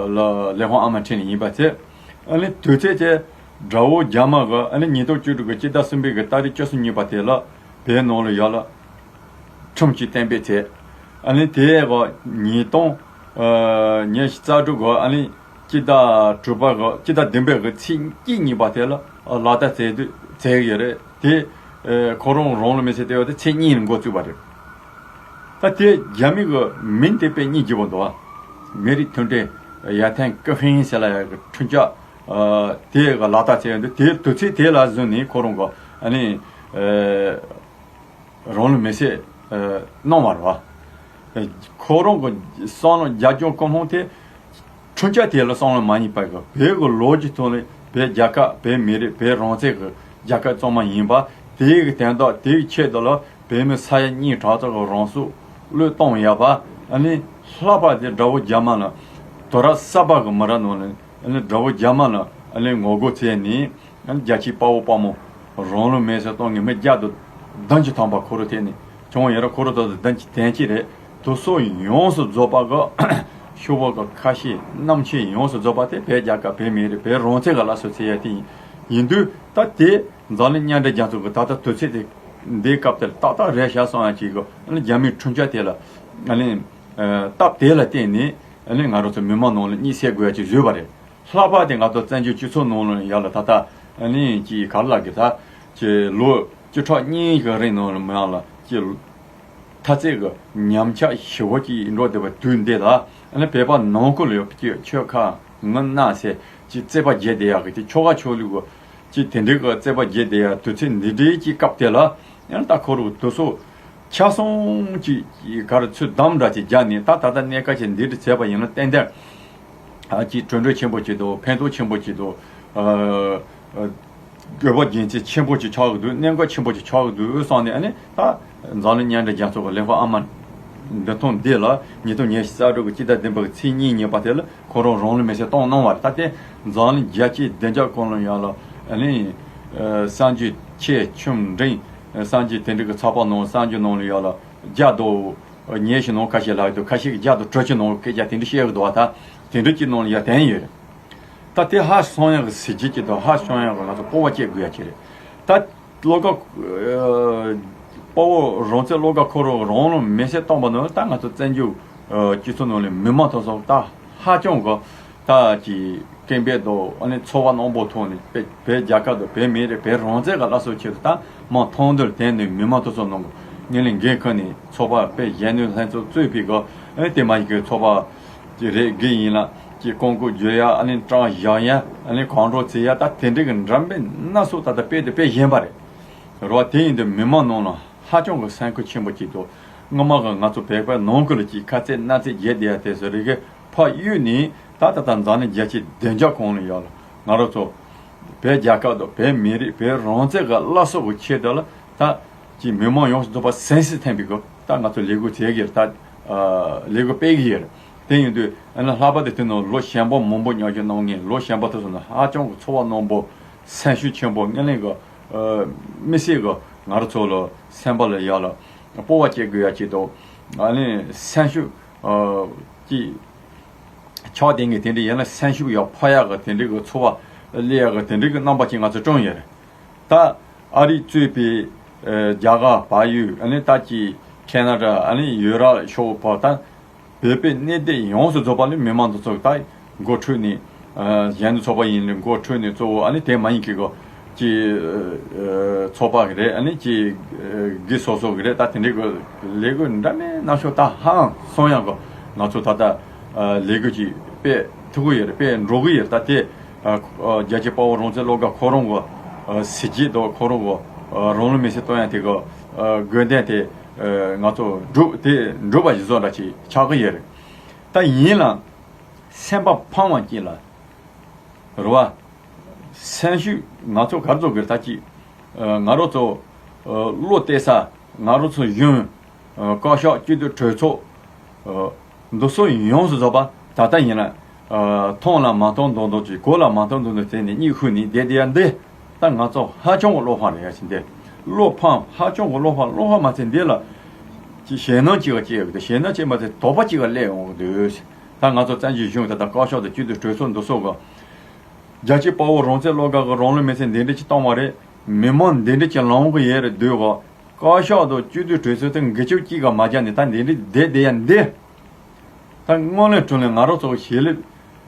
ལ་ལས་ཁུངས་ཨ་མ་ཁྲིན་ནས་ཡིན་པ་ཚེ། ཨ་ནི་དུས་ཚོད་དེ་དགྲ་བོ་རྒྱ་དམར་གི་ཨ་ནི་ཉིས་སྟོང་བཅུ་དྲུག་གི་སྤྱི་ཟླ་གསུམ་པའི་གི་ཏ་རིག་བཅུ་གསུམ་ཉིན་པ་དེ་ལ་བོད་ནང་ལ་ཡ་ལ་ཁྲིམས་གཅིག་གཏན་འབེབས་བྱས། ཨ་ནི་དེའི་གི་ཉིས་སྟོང་ཉི་ཤུ་རྩ་དྲུག་གི་ཨ་ནི་སྤྱི་ཟླ་དྲུག་པ་གི་སྤྱི་ཟླ་བདུན་པའི་གི་ཚེས་གཅིག་ཉིན་པ་དེ་ལ་ལག་བསྟར་བྱས་དུས་བྱས་ཡོད་རེད་དེ། ཁོ་རང་རང་ལུས་མེར་སྲེག་བཏང་ཡོད་དེ་ཚེས་གཉིས་ལ་འགོ་བཙུགས་པ་རེད། ད་དེ་རྒྱ་མི་གི་མིང་དེ་དཔེ་སྙིང་རྗེ་པོ་འདུག་བ། མི་རིགས་མཐུན་སྒྲིལ་ཡར་ཐོན་ཀུན་ཕན་ཟེར་ལ་ཡ་གི་ཁྲིམས་འཆར་དེ་གི་ལག་བསྟར་བྱས་ཡོད་འདུག་དེ་དུས་ཚོད་དེ་ལ་བཟུང་ནས་ཁོ་རང་གི་ཨ་ནི། རང་ལུས་མེར་སྲེག་གནང་བ་རེད་བ། ཁོ་རང་གི་བསམ་བློ་རྒྱབ་ལྗོངས་ཀུན་སློང་དེ་ཁྲིམས་འཆར་དེ་ལ་བསམ་བློ་མ་གཉིས་པ་གི་བོད་ཀྱི་ལོ་རྒྱུས་ཐོག་ནས་བོད་རྒྱལ་ཁབ་བོད་མི་རིགས་བོད་རང་བཙན་གྱི་རྒྱལ་ཁབ་གཙང་མ་ཡིན་པ། དེའི་གི་དོན་དག་དེའི་ཆེད་དུ་ལ་བོད་མི་ས་ཡ་གཉིས་གྲངས་ཚོད་ཀྱི་རང་སྲོག་བློས་གཏོང་ཡ་བ། ཨ་ནི་ལྷག་པར་དེ་དགྲ་བོ་རྒྱ་དམར་ལ་དུས་རབས་གསར་པ་གི་མི་རབས་ནང་ནས་ཨ་ནི་དགྲ་བོ་རྒྱ་དམར་ལ་ཨ་ནི་ངོ་རྒོལ་བྱས་ནས། རྒྱ་ཆེའི་དཔའ་བོ་དཔའ་མོ་རང་ལུས་མེར་སྲེག་གཏོང་མཁན་མི་བརྒྱ་དང་བདུན་ཅུ་ཐམ་པ་ཁོ་རང་ཐད་ནས་བྱུང་ཡོད་རེད། ཁོ་རང་ད་ལྟ་བདུན་ཅུ་དོན་གཅིག་རེད། དེ་ཚོ་ཡོངས་སུ་རྫོགས་པ་གི་ཤོག་བུ་གི་ཁ་ཕྱེ་རྣམ་ཕྱེ་ཡོངས་སུ་རྫོགས་པ་དེ་བོད་རྒྱལ་ཁབ་བོད་མི་རིགས་བོད་རང་བཙན་གི་སླར་གསོ་བྱེད་ཡ་དེ་ཡིན། ཡིན་དུས་ད་དེ་འཛམ་གླིང་མཉམ་འབྲེལ་རྒྱལ་ཚོགས་ཀྱི་ད་ལྟ་དུས་ཚོད་དེ་འདིའི་སྐབས་དེར་ཏག་ཏག་རེད་ཤག་བསམ་ཡ་ཅིག་གི་རྒྱ་མིའི་ཁྲིམས་འཆར་དེ་ལ་ཨ་ནི་སྟབས་དེ་ལ་བརྟེན་ནས་ཨ་ནི་ང་རང་ཚོ་མི་མང་ནང་ལ་གཉིད་སད་དགོས་ཡ་ཅིག་བཟོས་པ་རེད། ལྷག་པར་དེ་ང་ཚོ་བཙན་བྱོལ་སྤྱི་ཚོགས་ནང་ལ་ཡ་ལ་ད་ལྟ་ཨ་ནི་ཅིག་ག་རེ་ལབ་དགོས། ད་ཅིག་ལོ་བཅུ་ཕྲག་གཉིས་ཀྱི་རིང་ནང་ལ་མི་ཡང་ལ་ཅིག་ཐ་ཚིག་གི་ཉམས་ཆག་ཞེ་པོ་ཅིག་འགྲོ་བསྡད་པ་དུས་འདི་ལ། ཨ་ནི་བོད་པ་ནང་ཁུལ་ལ་ཡོད་པ་ཅིག་ཆོལ་ཁ་ངོ་ན་ཟེར་ཅིག་རྩོད་པ་རྒྱག་བསྡད་ཡག་གི་ཅིག་ཆོལ་ཁ་ཆོས་ལུགས་ཀྱི་ཅིག་དེ་འདྲའི་གི་རྩོད་པ་རྒྱག་བསྡད་ཡག་དུས་ཚོད་འདི་འདྲའི་ཅིག་སྐབས་དེ་ལ། ཨ་ནི་ད་ཁོ་རང་དེ་ཚོ་ ཆ་ཚང་གི་གར་ཚུར་བསྡམས་འདྲ་ཅིག་རྒྱག་ནས། ད་ད་ལྟ་གནས་སྐབས་ཀྱི་འདི་འདྲ་བྱས་པ་ཡིན་ན་ཏན་ཏན་ཨ་ཅིག་གྲུབ་འབྲས་ཆེན་པོ་ཅིག་དང་ཕན་ཐོགས་ཆེན་པོ་ཅིག་དང་། ཨ་ཨ་དགོས་པ་རྒྱུན་ཆད་ཆེན་པོ་ཅིག་ཆགས་ཀྱི་འདུག་གནད་འགག་ཆེན་པོ་ཅིག་ཆགས་ཀྱི་འདུག་བསམ་ནས། ཨ་ནི་ད་འཛམ་གླིང་མཉམ་འབྲེལ་རྒྱལ་ཚོགས་ཀྱི་ལས་ཁུངས་ཨ་མ་འདི་ཐོག་འདི་ལ་ཉིས་སྟོང་ཉི་ཤུ་རྩ་དྲུག་གི་སྤྱི་ཟླ་བདུན་པའི་ཚེས་གཉིས་ཉིན་པ་དེ་ལ་ཁོ་རང་རང་ལུས་མེར་སྲེག་བཏང་གནང་བ་རེད། ད་ལྟའི་འཛམ་གླིང་རྒྱལ་སྤྱིའི་བདེ་འཇགས་ཀུན་ལ་ཡང་ལ་ཨ་ནི་ཨ་གསར་འགྱུར་ཆེ་ཆུང་འབྲིང་། གསར་འགྱུར་དེ་འདྲ་གི་ཚགས་པར་ནང་གསར་འགྱུར་ནང་ལ་ཡང་ལ་བརྒྱ་དང་ཉི་ཤུ་ནང་ཁ་ཤས་ལབ་ཀྱི་འདུག་ཁ་ཤས་ཀྱིས་བརྒྱ་དང་དྲུག་ཅུ་ནང་སྐད་ཆ་དེ་འདྲ་བཤད་ཀྱི་འདུག་བ། ད་དེ་འདྲ་ཅིག་ནང་ལ་ཡང་བསྟན་ཡོད་རེད། ད་དེ་ཧ་སང་ཡག་གི་གཟི་བརྗིད་ཅིག་དང་། ཧ་སང་ཡག་གི་ང་ཚོ་སྤོབས་པ་སྐྱེ་དགོས་ཡ་ཅིག་རེད། ད་བློ་དགའ་ཨ་དཔའ་བོ་རང་བཙན་བློ་དགའ་ཁོ་རང་རང་ལུས་མེར་སྲེག་བཏང་པ་ནི། ད་ང་ཚོ་བཙན་བྱོལ་ཨ་སྤྱི་ཚོགས་ནང་ལ་མི་མང་དེ་ཚོ་ད་ཧ་ཅང་གི་ད་ཀྱི་སྐད་འབོད་དང་ཨ་ནི་ཚོར་བ་རྣོན་པོ་ཐོག་ནས་བོད་བོད་རྒྱལ་ཁབ་དང་བོད་མི་རིགས་བོད་རང་བཙན་གྱི་སླར་གསོ་ཆེད་དུ། ད་མ་མཐོང་འདིར་བསྟན་ནས་མི་མང་དེ་ཚོ་ནང་གི་ངན་ལས་འགན་འཁུར་ནས་ཚོགས་པ་དཔེ་གཞོན་ནུ་ལྷན་ཚོགས་གཙོས་པའི་གི་ཨ་ནི་དེ་མ་ཡིན་གི་ཚོགས་པ་ཀྱི་རེ་སྒུག་ཡིན་ལ་ཀྱི་ཀོང་ཀོ་བརྗོད་ཡ། ཨ་ནི་གྲངས་བཞག་ཡ། ཨ་ནི་གང་འགྲོ་བྱེད་ཡ། ད་དེ་འདྲའི་གི་འགྲམ་པའི་སྣ་ཚོགས་ད་ལྟ་དཔེ་དེ་དཔེ་གཞན་པ་རེད། རེད་བ། དེ་ཡིན་དུས་མི་མང་ནང་ལ་ཧ་ཅང་གི་སེམས་ཁུར་ཆེན་པོ་ཅིག་འདུག་སྔོན་མ་གི་ང་ཚོ་བོད་པའི་ནང་ཁུལ་ལ་ཅིག་ཁ་ཚིག་སྣ་ཚིག་བརྗེད་བསྡད་ཡ་དེ་ཚོ་རེ་གི་ཕར་གཡུགས་ནས། ད་ད་ལྟ་འཛམ་གླིང་རྒྱལ་སྤྱིའི་བདེ་འཇགས་གང་ལ་ཡོད་ལ་ང་རང་ཚོ་བོད་རྒྱལ་ཁབ་དང་བོད་མི་རིགས་བོད་རང་བཙན་གྱི་སླར་གསོ་གི་ཆེད་དུ་ལ། ད་ཅིག་མི་མང་ཡོངས་སུ་རྫོགས་པ་གཟེངས་སུ་ཐོན་པའི་སྐབས་ད་ང་ཚོ་ལས་འགུལ་བྱེད་ཀྱི་རེད། ད་ལས་འགུལ་སྤེལ་གྱི་ཡོད་རེད། དེ་ཡིན་དུས་ཨ་ནི་ལྷག་པར་དུ་དེ་ནང་ལོ་གཞོན་པ་མང་པོ་མཉམ་ཞུགས་གནང་མཁན། ལོ་གཞོན་པ་དེ་ཚོ་ནི་ཧ་ཅང་གི་ཚོར་བ་རྣོན་པོ། སེམས་ཤུགས་ཆེན་པོ། ངན་ལྷད་ཀྱི་ཨ་དམིགས་བསལ་གྱི་ང་རང་ཚོ་ལ་སེམས་པ་ལ་ཡ་ལ་སྤོབས་པ་སྐྱེ་དགོས་ཡ་ཅིག་དང་། ཨ་ནི་སེམས་ཤུགས་ཨ་ཀྱི་ཆགས་བསྡད་མཁན་དེ་འདྲ་ཡིན་ན། སེམས་ཤུགས་ཡར་འཕར་ཡག་གི་དེ་འདྲའི་གི་ཚོར་བ་སླེབས་ཡག་གི་དེ་འདྲའི་གི་རྣམ་པ་ཅིག་ང་ཚོ་བསྐྲུན་ཡོད་རེད། ད་ཨ་རི་གཙོས་པའི་ཨ་རྒྱ་གར་བལ་ཡུལ། ཨ་ནི་ད་ཅི་ཁེ་ན་ཌ། ཨ་ནི་ཡུ་རོབ་ཕྱོགས་བར། ད་བོད་པའི་གནས་སྡོད་ཡོངས་སུ་རྫོགས་པ་ལ་མི་མང་དེ་ཚོ་ད་འགོ་ཁྲིད་ནས། ཨ་གཞོན་ནུ་ཚོགས་པ་ཡིན་ལ་འགོ་ཁྲིད་ནས། གཙོ་བོ་ཨ་ནི་དེ་མ་ཡིན་མཁན་གྱི་ཅིག་ཨ་ཚོགས་པ་གི་རེད། ཨ་ནི་ཅིག་ཨ་སྒེར་སོ་སོ་གི་རེད། ད་དེ་འདྲའི་གི་ལས་འགུལ་འདྲ་མིན་སྣ་ཚོགས། ད་ཧང་སང་ཡག་གི་ང་ཚོ་ད་ལྟ་ཨ་ལས་འགུལ་ཅིག་སྤེལ་ཐུབ་ཀྱི་ཡོད་རེད། སྤེལ་འགྲོ་གི་ཡོད་རེད། ད་དེ་ཨ་ཨ་རྒྱལ་གཅེས་དཔའ་བོ་རང་བཙན་བློ་དགའ་ཁོ་རང་གི་ཨ་གཟི་བརྗིད་དང་། ཁོ་རང་གི་ཨ་རང་ལུས་མེར་སྲེག་གཏོང་ཡ་དེ་གི་ཨ་དགོས་འདུན་དེ་ཨ་ང་ཚོ་འགྲུབ། དེ་འགྲུབ་པ་ཞིག་བཟོ་འདྲ་ཅིག་ཆགས་ཀྱི་ཡོད་རེད། ད་ཡིན་ལ་སེམས་པ་ཕམ་པ་ཅིག་ལ། རེད་བ། སེམས་ཤུགས་ང་ཚོ་ག་རེ་བཟོ་དགོས་རེད། ད་ཅིག་ཨ་ང་རང་ཚོ་ཨ་བློ་གཏད་ས། ང་རང་ཚོ་གཞུང་། ཨ་བཀའ་ཤག་སྤྱི་འཐུས་གྲོས་ཚོགས། ཨ་འདི་ཚོ་ཡོངས་སུ་རྫོགས་པ་ད་ལྟ་ཡིན་ན་ཨ་མཐོང་ལ་མ་མཐོང་མདོག་མདོག་ཅིག་གོ་ལ་མ་མཐོང་མདོག་མདོག་བྱས་ནས་གཉིད་ཁུག་ནས་བསྡད་བསྡད་ཡ་འདི། ད་ང་ཚོ་ཧ་ཅང་གི་བློ་ཕམ་རེད་ཡ་ཅིག་འདི། བློ་ཕམ། ཧ་ཅང་གི་བློ་ཕམ། བློ་ཕམ་མ་ཚད་འདི་ལ་ཅིག་ཞེད་སྣང་ཅིག་ག་སྐྱེ་ཡོང་གི་འདུག་ཞེད་སྣང་སྐྱེས་མ་ཚད་དོགས་པ་ཅིག་ག་སླེབས་ཡོང་གི་འདུག་ད་ང་ཚོ་བཙན་བྱོལ་གཞུང་ད་ལྟ་བཀའ་ཤག་དང་སྤྱི་འཐུས་གྲོས་ཚོགས་འདི་ཚོ་གི་རྒྱལ་གཅེས་དཔའ་བོ་རང་བཙན་བློ་དགའ་གི་རང་ལུས་མེར་སྲེག་འདི་འདྲ་ཅིག་བཏང་བ་རེད། མི་མང་འདི་འདྲ་ཅིག་ལངས་གི་ཡོད་རེད་འདུག་ག་བཀའ་ཤག་དང་སྤྱི་འཐུས་གྲོས་ཚོགས་དེ་འགུལ་སྐྱོད་ཅིག་ག་མ་བརྒྱབ་ནས་ད་འདི་འདྲ་བསྡད་བསྡད་ཡ་འདི། ད་སྔོན་ལ་དྲུང་ལ་ང་རང་ཚོ་གི་ཞི་ལི།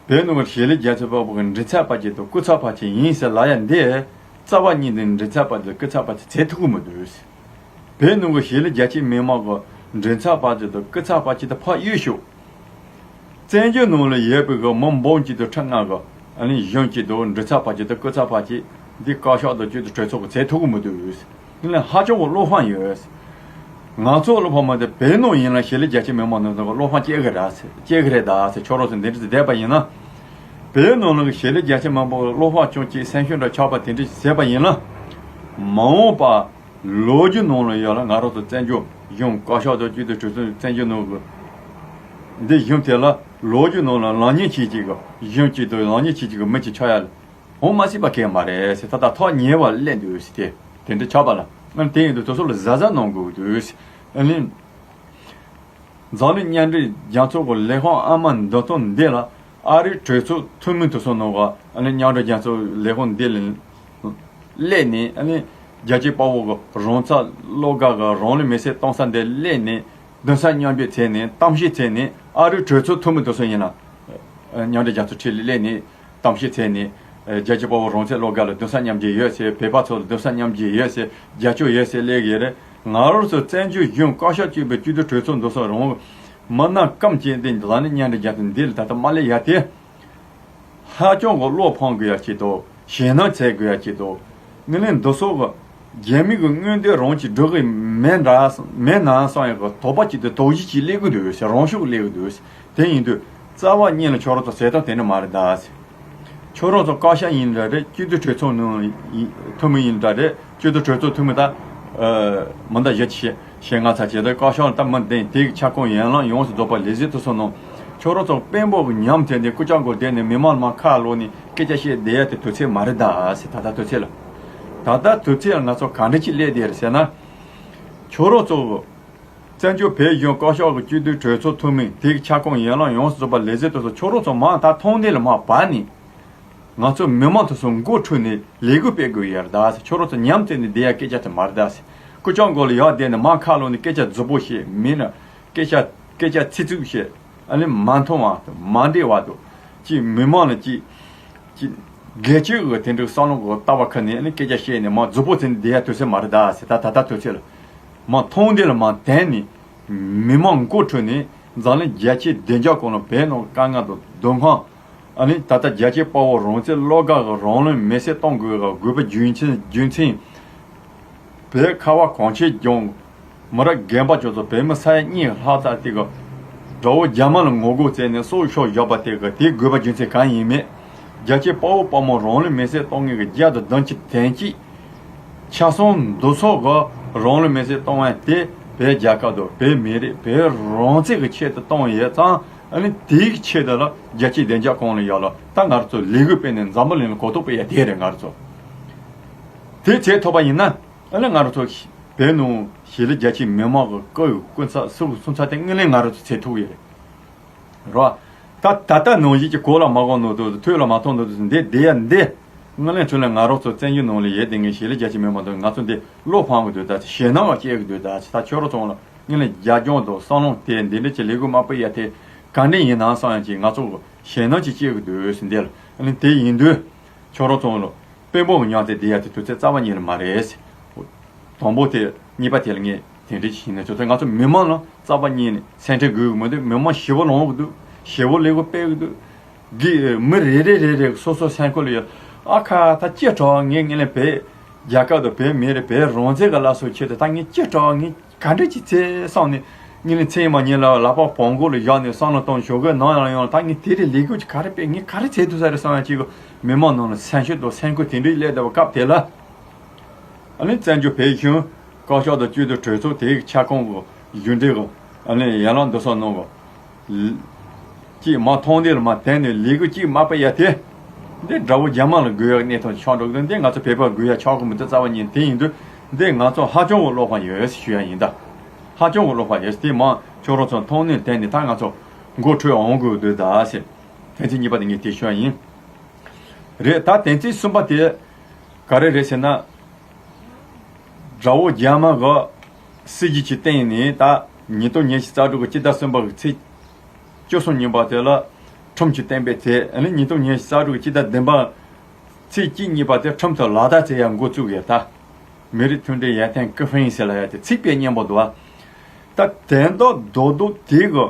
བོད་ནང་གི་ཞི་ལི་རྒྱལ་གཅེས་དཔའ་བོ་གི་མགྲིན་ཚབ་པ་ཅིག་དང་སྐུ་ཚབ་པ་ཅིག་ཡིན་ཟེར་ལབ་ཡ་འདི། རྩ་བ་ཉིད་ནས་མགྲིན་ཚབ་པ་དང་སྐུ་ཚབ་པ་ཅིག་བྱེད་ཐུབ་ཀྱི་མི་འདུག་བོད་ནང་གི་ཞི་ལི་རྒྱལ་གཅེས་མི་མང་གི་མགྲིན་ཚབ་པ་ཅིག་དང་སྐུ་ཚབ་པ་ཅིག་དེ་ཕར་གཡུགས་ཤོག་བཙན་བྱོལ་ནང་ལ་ཡོད་པའི་གི་མི་འབུམ་གཅིག་དང་ཁྲི་ལྔ་གི་ཨ་ནི་གཞོན་སྐྱེས་དང་མགྲིན་ཚབ་པ་ཅིག་དང་སྐུ་ཚབ་པ་ཅིག་འདི་བཀའ་ཤག་དང་སྤྱི་འཐུས་གྲོས་ཚོགས་ཀྱིས་བྱེད་ཐུབ་ཀྱི་མི་འདུག་ངས་ཧ་ཅང་གི་བློ་ཕམ་ཡོད། ང་ཚོ་བློ་ཕམ་མ་གཏོགས་བོད་ནང་ཡིན་ན་ཞི་ལི་རྒྱལ་གཅེས་མི་མང་རྣམས་ཚོ་བློ་ཕམ་སྐྱེ་གི་རེད་ཟེར། སྐྱེ་གི་རེད་ད་ཟེར། ཁྱོད་རང་ཚོ་འདི་འདྲ་བསྡད་པ་ཡིན་ན། བོད་ནང་ལ་ཞི་ལི་རྒྱལ་གཅེས་མི་མང་བློ་ཕམ་བྱུང་སྐྱེས་སེམས་ཤུགས་འདྲ་ཆག་པ་དེ་འདྲ་བྱས་པ་ཡིན་ན། མ་འོངས་པ་ལོ་རྒྱུས་ནང་ལ་ཡོད་ལ་ང་རང་ཚོ་བཙན་བྱོལ་གཞུང་བཀའ་ཤག་དང་སྤྱི་འཐུས་གྲོས་ཚོགས་བཙན་བྱོལ་ནང་གི་འདི་གཞུང་དེ་ལ་ལོ་རྒྱུས་ནང་ལ་ལག་ཉེས་ཆེ་ཅིག་གི་གཞོན་སྐྱེས་དང་ལག་ཉེས་ཆེ་ཅིག་གི་མི་ཅིག་ཆགས་ཡ་ལ་འོང་མ་སྲིད་པ་གང་ཡང་མ་རེད་ཟེར། ད་ལྟ་ཐག་ཉེ་བ་སླེབས་འདུག་ཟེར། དེ་དེ་འདྲ་ཆགས་པ་ལ་ཨ་ནི་དེ་ཡིན་དུས་དེ་ཚོ་ལ་གཟབ་གཟབ་གནང་དགོས་འདུག་ཟེར། ཨ་ནི་འཛམ་གླིང་མཉམ་འབྲེལ་རྒྱལ་ཚོགས་ཀྱི་ལས་ཁུངས་ཨ་མ་འདི་ཐོག་འདི་ལ་ཨ་རིའི་གྲོས་ཚོགས་འཐུས་མི་དེ་ཚོ་ནང་གི་ཨ་ནི་མཉམ་འབྲེལ་རྒྱལ་ཚོགས་ལས་ཁུངས་འདི་ལ་སླེབས་ནས། ཨ་ནི་རྒྱལ་གཅེས་དཔའ་བོ་གི་རང་ཚབ་བློ་དགའ་གི་རང་ལུས་མེར་སྲེག་གཏོང་ས་འདི་སླེབས་ནས་གདུང་སེམས་མཉམ་སྐྱེད་བྱས་ནས་གཏམ་བཤད་བྱས་ནས། ཨ་རིའི་གྲོས་ཚོགས་འཐུས་མི་དེ་ཚོ་ཡིན་ན་མཉམ་འབྲེལ་རྒྱལ་ཚོགས་འཁྲིས་ལ་སླེབས་ནས་གཏམ་བཤད་བྱས་ནས། རྒྱལ་གཅེས་དཔའ་བོ་རང་བཙན་བློ་དགའ་ལ་གདུང་སེམས་མཉམ་སྐྱེད་ཡོད་ཟེར། བོད་པ་ཚོ་ལ་གདུང་སེམས་མཉམ་སྐྱེད་ཡོད་ཟེར། རྒྱབ་སྐྱོར་ཡོད་ཟེར་སླེབས་ཀྱི་ཡོད་རེད། ང་རང་ཚོ་བཙན་བྱོལ་གཞུང་བཀའ་ཤག་གཅིག་པའི་སྤྱི་འཐུས་གྲོས་ཚོགས་འདི་ཚོ་རང་མི་སྣ་སྐམ་བྱས་ཏེ་འཛམ་གླིང་མཉམ་འབྲེལ་རྒྱལ་ཚོགས་འདི་ལ་ད་ལྟ་མ་སླེབས་ཡ་དེ། ཧ་ཅང་གི་བློ་ཕམ་དགོས་ཡ་ཅིག་དང་ཞེད་སྣང་བྱེད་དགོས་ཡ་ཅིག་དང་། ངས་ལན་འདི་སོགས་ཀྱི་ རྒྱ་མི་གི་མངོན་འདོད་རང་གིས་སྒྲུབ་གི་མེད་འདྲ་མེད་ན་བསམ་ཡག་གི་དོགས་པ་གཅིག་དང་དོགས་གཞི་གཅིག་སླེབས་གི་འདུག་ཟེར། རང་ཤུགས་སླེབས་གི་འདུག་ཟེར། དེ་ཡིན་དུས་རྩ་བ་ཉིད་ལ་ཁྱོད་རང་ཚོ་བྱེད་སྟངས་དེ་འདྲ་མ་རེད་ད་ཟེར། ཁྱོད་རང་ཚོ་བཀའ་ཤག་ཡིན་འདྲ་རེད། སྤྱི་འཐུས་གྲོས་ཚོགས་ནང་ཡིན་འཐུས་མི་ཡིན་འདྲ་རེད། སྤྱི་འཐུས་གྲོས་ཚོགས་འཐུས་མི་ད་མི་འདྲ་བཞི་བཅུ་ཞེ་ལྔ་ཚར་བྱས་ད་བཀའ་ཤག་ད་མི་འདི་དེ་གི་ཁྱབ་ཁོངས་ཡན་ལག་ཡོངས་སུ་རྫོགས་པ་ལས་བྱེད་དུ་སོང་ནོ། ཁྱོད་རང་ཚོ་དཔོན་པོ་གི་ཉམས་བྱས་ནས་སྐུ་ཅག་མགོ་བསྡད་ནས་མི་མང་མ་ཁ་ལོག་ནས་སྐད་ཆ་བཤད་བསྡད་ཡ་དེ་དུས་ཚོད་མ་རེད་ད་ཟེར། ད་ལྟ་དུས་ཚོད་ལ་ད་ལྟ་དུས་ཚོད་ལ་ང་ཚོ་ག་འདྲ་ཅིག་སླེབས་བསྡད་རེད་ཟེར་ན། ཁྱོད་རང་ཚོ་བཙན་བྱོལ་བོད་གཞུང་བཀའ་ཤག་གི་སྤྱི་འཐུས་གྲོས་ཚོགས་འཐུས་མི་དེ་གི་ཁྱབ་ཁོངས་ཡན་ལག་ཡོངས་སུ་རྫོགས་པ་ལས་བྱེད་དུ་སོང་ཁྱོད་རང་ཚོ་མང་ད་མཐོང་ལྡན་ལ་མ་བབས་ནས། ང་ཚོ་མི་མང་དུ་སོང་མགོ་ཁྲོས་ནས་ལས་འགུལ་སྤེལ་དགོས་ཡ་རེད་ད་ཟེར། ཁྱོད་རང་ཚོ་ཉམས་བཙལ་ནས་བསྡད་ཡ་སྐད་ཆ་དེ་མ་རེད་ད་ཟེར། སྐུ་ཅག་མགོ་ལ་ཡར་བསྡད་ནས་མ་ཁ་ལོག་ནས་སྐད་ཆ་རྫུ་བོ་བཤད་མིན་ན། སྐད་ཆ་སྐད་ཆ་ཚིག་རྩུབ་བཤད། ཨ་ནི་མ་མཐོང་བ་དང་མ་འདྲེས་པ་དང་། ཅིག་མི་མང་ལ་ཅིག་ཅིག་སྒེར་གཅོད་གི་དེ་འདྲའི་བསམ་བློ་གི་ལྟ་བ་ཁ་ནས་ཨ་ནི་སྐད་ཆ་བཤད་ནས་མ་རྫུ་བོ་བྱས་ནས་བསྡད་ཡ་དུས་ཚོད་མ་རེད་ད་ཟེར། ད་ད་ལྟ་དུས་ཚོད་ལ་མ་མཐོང་ལྡན་ལ་མ་བསྡད་ནས་མི་མང་མགོ་ཁྲོས་ནས་འཛམ་གླིང་རྒྱལ་སྤྱིའི་བདེ་འཇགས་སྐོར་ལ་བོད་ནང་དཀའ་ངལ་དང་སྡུག་བསྔལ། ཨ་ནི་ད་ལྟ་རྒྱལ་གཅེས་དཔའ་བོ་རང་བཙན་བློ་དགའ་གི་རང་ལུས་མེར་སྲེག་གཏོང་དགོས་གི་དགོས་པའི་རྒྱུ་མཚན་རྒྱུ་མཚན། བོད་ཁ་བ་གངས་ཅན་ལྗོངས་མི་རབས་རྒན་པ་ཚོ་ཚོ་བོད་མི་ས་ཡ་གཉིས་ལྷག་ཙམ་དེ་གི་དགྲ་བོ་རྒྱ་དམར་ལ་ངོ་རྒོལ་བྱས་ནས་སྲོག་ཤོར་བཞག་པ་དེ་གི་དེ་དགོས་པ་རྒྱུ་མཚན་གང་ཡིན་མེད། རྒྱལ་གཅེས་དཔའ་བོ་དཔའ་མོ་རང་ལུས་མེར་སྲེག་གཏོང་མཁན་གི་བརྒྱ་དང་བདུན་ཅུ་དོན་གཅིག་ཆ་ཚང་འདུ་ཚོགས་གི་རང་ལུས་མེར་སྲེག་གཏོང་བ་དེ་བོད་རྒྱལ་ཁབ་དང་བོད་མི་རིགས་བོད་རང་བཙན་གི་ཆེད་དུ་གཏོང་ཡོད་ཙང་། ཨ་ནི་དེའི་ཆེད་དུ་ལ་རྒྱལ་སྤྱིའི་བདེ་འཇགས་ཁོངས་ལ་ཡོད་ལ་ད་ང་རང་ཚོ་ལས་འགུལ་སྤེལ་ནས་འཛམ་བུ་གླིང་ལ་གོ་རྟོགས་སྤེལ་ཡ་དེ་རེད། ང་རང་ཚོ་དེ་བྱེད་ཐུབ་པ་ཡིན་ན་ཨ་ནི་ང་རང་ཚོ་བོད་ནང་ཞི་ལི་རྒྱལ་སྤྱིའི་མི་མང་གི་སྐུ་ཡི་སྐུ་ཚབ་སུ་གི་སུ་ཚབ་དེ་དངོས་གནས་ང་རང་ཚོ་བྱེད་ཐུབ་ཡོད་རེད། རོ། ད་ད་ལྟ་ནང་བཞིན་གྱི་གོ་ལ་མ་གོ་ནོ་དུ་ཐོས་ལ་མ་མཐོང་ནོ་དུ་འདི་བསྡད་ཡ་འདི། དངོས་གནས་ཚུལ་ལ་ང་རང་ཚོ་བཙན་བྱོལ་ནང་ལ་ཡོད་དེ་ངས་ཞི་ལི་རྒྱལ་སྤྱིའི་མི་མང་དུ་ང་ཚོ་འདི་བློ་ཕམ་གི་འདུག་ད་ཞེད་སྣང་བ་སྐྱེ་གི་འདུག་ད་ད་ཁྱོད་རང་ཚོ་ལ་དངོས་གནས་རྒྱབ་ལྗོངས་དང་བསམ་བློ་དེ་འདི་འདྲ་ཅིག་ལས་འགུལ་མ་སྤེལ་ཡ་དེ་ག་འདྲ་ཡིན་ནམ་བསམ་ཡ་ཅིག་ང་ཚོ་ཞེད་སྣང་ཅིག་སྐྱེ་གི་འདུག་ཟེར་འདི་ལ་ཨ་ནི་དེ་ཡིན་དུས་ཁྱོད་རང་ཚོ་ལ། དཔོན་པོ་གི་ཉམས་དེ་བསྡད་ཡ་དེ་དུས་ཚོད་རྩ་བ་ཉིད་ལ་མ་རེད། དང་པོ་དེ་གཉིས་པ་དེ་ལ་ངས་དེ་འདྲ་ཞིག་ཡིན་ན་ཆོག་ཚེ་ང་ཚོ་མི་མང་ལ་རྩ་བ་ཉིད་ནས་སེམས་ཁྲལ་དགོས་ཀྱི་མི་འདུག་མི་མང་ཞེ་པོ་ལངས་ཀྱི་འདུག་ཞེ་པོ་ལས་འགུལ་སྤེལ་གྱི་འདུག་གི་མི་རེ་རེ་རེ་རེ་སོ་སོ་སེམས་ཁོ་ལ་ཡོད། ཨ་ཁ་ད་ཅི་དྲག་ངས་ངས་ལས་བོད་རྒྱལ་ཁབ་དང་བོད་མི་རེ་བོད་རང་བཙན་གྱི་བླ་སྲོག་ཆེད་དུ་ད་ངས་ཅི་དྲག་ངས། ག་འདྲ་ཅིག་བྱས་བསམ་ནས་ཉིན་ལ་མཚན་མ་ཉིན་ལ་ལག་པ་བོང་གུ་ལ་བཞག་ནས་བསམ་བློ་གཏོང་ཞོག་གི་ནང་ཡང་ཡང་ད་ངས་དེ་རིང་ལས་འགུལ་གྱི་ག་རེ་སྤེལ་ངས་ག་རེ་བྱེད་ཐུབ་ས་རེད་བསམ་ཡང་ཅིག་གི་མི་མང་ནང་ལ་སེམས་ཤུགས་དང་སེམས་ཁུར་དེ་འདྲ་སླེབས་བསྡད་པ་སྐབས་དེ་ལ། ཨ་ནི་བཙན་བྱོལ་བོད་གཞུང་བཀའ་ཤག་དང་སྤྱི་འཐུས་གྲོས་ཚོགས་དེའི་ཁྱབ་ཁོངས་ཀྱི་གཞུང་འབྲེལ་གྱི་ཨ་ནི་ཡན་ལག་འདུ་ཚོགས་ནང་གི་གཅིག་མ་མཐོང་དེ་ལ་མ་བསྟན་ནས་ལས་འགུལ་གཅིག་མ་སྤེལ་ཡ་དེ། འདི་དགྲ་བོ་རྒྱ་དམར་ལ་དགོས་ཡ་གནས་སྟངས་ཆགས་འགྲོ་གི་འདུག་འདི་ང་ཚོ་བོད་པ་དགོས་ཡ་ཆགས་གི་མི་འདུག་རྩ་བ་ཉིད་དེ་ཡིན་དུས། འདི་ང་ཚོ་ཧ་ཅང་གི་བློ་ཕམ་ཡོད་ཞུ་ཡ་ཡིན་ད། ཧ་ཅང་གི་བློ་ཕམ་ཡོད་དེ་མ་ཁྱོད་རང་ཚོ་མཐོང་ནས་བསྟན་ནས་ད་ང་ཚོ་མགོ་ཁྲོས་འོང་དགོས་འདུག་ད་ཟེར། ཕན་ཚུན་གཉིས་པ་དེ་ངས་དེ་ཞུ་ཡ་ཡིན། རེད་ད་དེ་ཚེ་གསུམ་པ་དེ་ག་རེ་རེད་ཟེར་ན། དགྲ་བོ་རྒྱ་དམར་གི་སྲིད་ཇུས་ཀྱི་སྟེང་ནས་ད་ཉིས་སྟོང་ཉི་ཤུ་རྩ་དྲུག་གི་སྤྱི་ཟླ་གསུམ་པ་གི་ཚེས་བཅུ་གསུམ་ཉིན་པ་དེ་ལ་ཁྲིམས་ཀྱི་གཏན་འབེབས་བྱས། ཨ་ནི་ཉིས་སྟོང་ཉི་ཤུ་རྩ་དྲུག་གི་སྤྱི་ཟླ་བདུན་པ་ཚེས་གཅིག་གཉིས་པ་དེ་ཁྲིམས་དེ་ལག་བསྟར་བྱེད་ཡ་འགོ་བཙུགས་ཡོད་ད། མི་རིགས་མཐུན་སྒྲིལ་ཡར་ཐོན་ཀུན་ཕན་ཟེར་ལ་ཡ་དེ་ཚིག་དཔེ་སྙན་པོ་འདུག་ཨ། ད་དོན་དག་རྡོག་རྡོག་དེ་གི་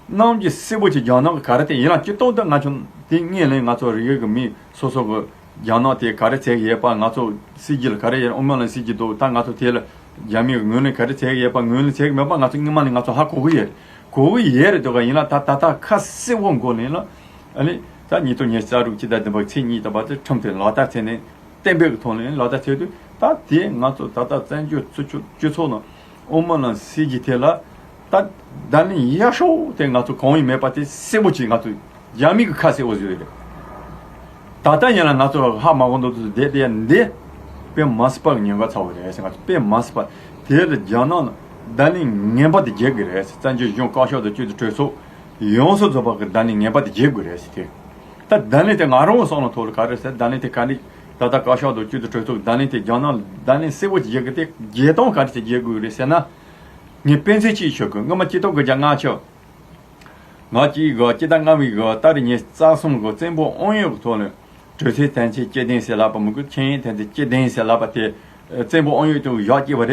གནམ་གྱི་སྲས་པོ་ཅིག་རྒྱ་ནག་གི་ག་རེ་དེ་ཡིན་ལ་སྤྱི་ཏོག་ཏུ་ང་ཚོ་དེ་སྔོན་ལས་ང་ཚོ་རིགས་གི་མི་སོ་སོ་གི་རྒྱ་ནག་དེ་ག་རེ་བྱེད་ཀྱི་ཡོད་པ་ང་ཚོ་སྲིད་ཇུས་ལ་ག་རེ་ཡོད་ཨོ་མོ་ལ་སྲིད་ཇུས་འདུག་ད་ང་ཚོ་དེ་ལ་རྒྱ་མིའི་ངོས་ནས་ག་རེ་བྱེད་ཀྱི་ཡོད་པ་ངོས་ལ་བྱེད་ཀྱི་མེད་པ་ང་ཚོ་སྔོན་མ་ནས་ང་ཚོ་ཧ་གོ་གི་ཡོད་གོ་གི་ཡོད་རེད་འདུག་ག་ཡིན་ལ་ད་ད་ད་ཁ་གསལ་བོ་མགོ་ནས་ལ་ཨ་ནི་ད་ཉིས་སྟོང་ཉི་ཤུ་རྩ་དྲུག་སྤྱི་ཟླ་བདུན་པ་ཚེས་གཉིས་ད་བར་དུ་ཁྲིམས་དེ་ལག་བསྟར་བྱས་ནས་གཏན་འབེབས་ཀྱི་ཐོག་ནས་ལག་བསྟར་བྱས་དུས་ད་དེ་ང་ཚོ་ད་ལྟ་བཙན་བྱོལ་སྤྱི་ཚོགས་ནང་། ཨོ་མོ་ལ་སྲིད་ཇུས་དེ་ལ་ད་བརྡ་ལན་ཡག་ཤོས་དེ་ང་ཚོ་གང་ཡིན་མེད་པ་དེ་གསལ་པོ་ཅིག་ང་ཚོ་རྒྱ་མི་གི་ཁ་གསལ་པོ་བཟོས་རེད། ད་ལྟ་ཡིན་ལ་ང་ཚོ་ཧ་མ་གོ་འདུག་ཏུ་བསྡད་དེ་འདི་དཔེ་མ་སྲིད་པ་གི་ཉེན་ཁ་ཚ་བོ་རེད་ཟེར། ང་ཚོ་དཔེ་མ་སྲིད་པ་དེ་ལ་རྒྱ་ནག་ལ་བརྡ་ལན་ངན་པ་དེ་རྒྱག་གི་རེད་ཟེར། བཙན་བྱོལ་གཞུང་བཀའ་ཤག་དང་སྤྱི་འཐུས་གྲོས་ཚོགས་ཡོངས་སུ་རྫོགས་པ་གི་བརྡ་ལན་ངན་པ་དེ་རྒྱག་དགོས་རེད་ཟེར་དེ། ད་བརྡ་ལན་དེ་ང་རང་བསམ་བློ་ཐོག་ལ་ག་རེ་ཟེར་བརྡ་ལན་དེ་ག་ནི་ད་ལྟ་བཀའ་ཤག་དང་སྤྱི་འཐུས་གྲོས་ཚོགས་བརྡ་ལན་དེ་རྒྱ་ནག་བརྡ་ལན་གསལ་པོ་ཅིག་རྒྱག་གི་དེ་རྒྱལ་སྟོང་ག་འདྲ་ཅིག་རྒྱག་དགོས་རེད་ཟེར་ན། ངས་དཔེ་མཚོན་གཅིག་ཞུ་དགོས། སྔོན་མ་སྤྱི་ལོ་དགུ་བརྒྱ་ལྔ་བཅུ་ང་གཅིག་གི་སྤྱི་ཟླ་ལྔ་པའི་གི་ཏ་རིག་ཉི་ཤུ་རྩ་གསུམ་གི་བཙན་པོ་ཨང་ཡོད་ཀྱི་ཐོག་ནས་གྲོས་ཚོགས་དོན་ཚན་བཅུ་བདུན་ཟེར་ལབ་པ་མི་དགོས་ཆིངས་ཡིག་དོན་ཚན་བཅུ་བདུན་ཟེར་ལབ་པ་དེ་བཙན་པོ་ཨང་ཡོད་དུ་བཞག་སྐྱེས་པ་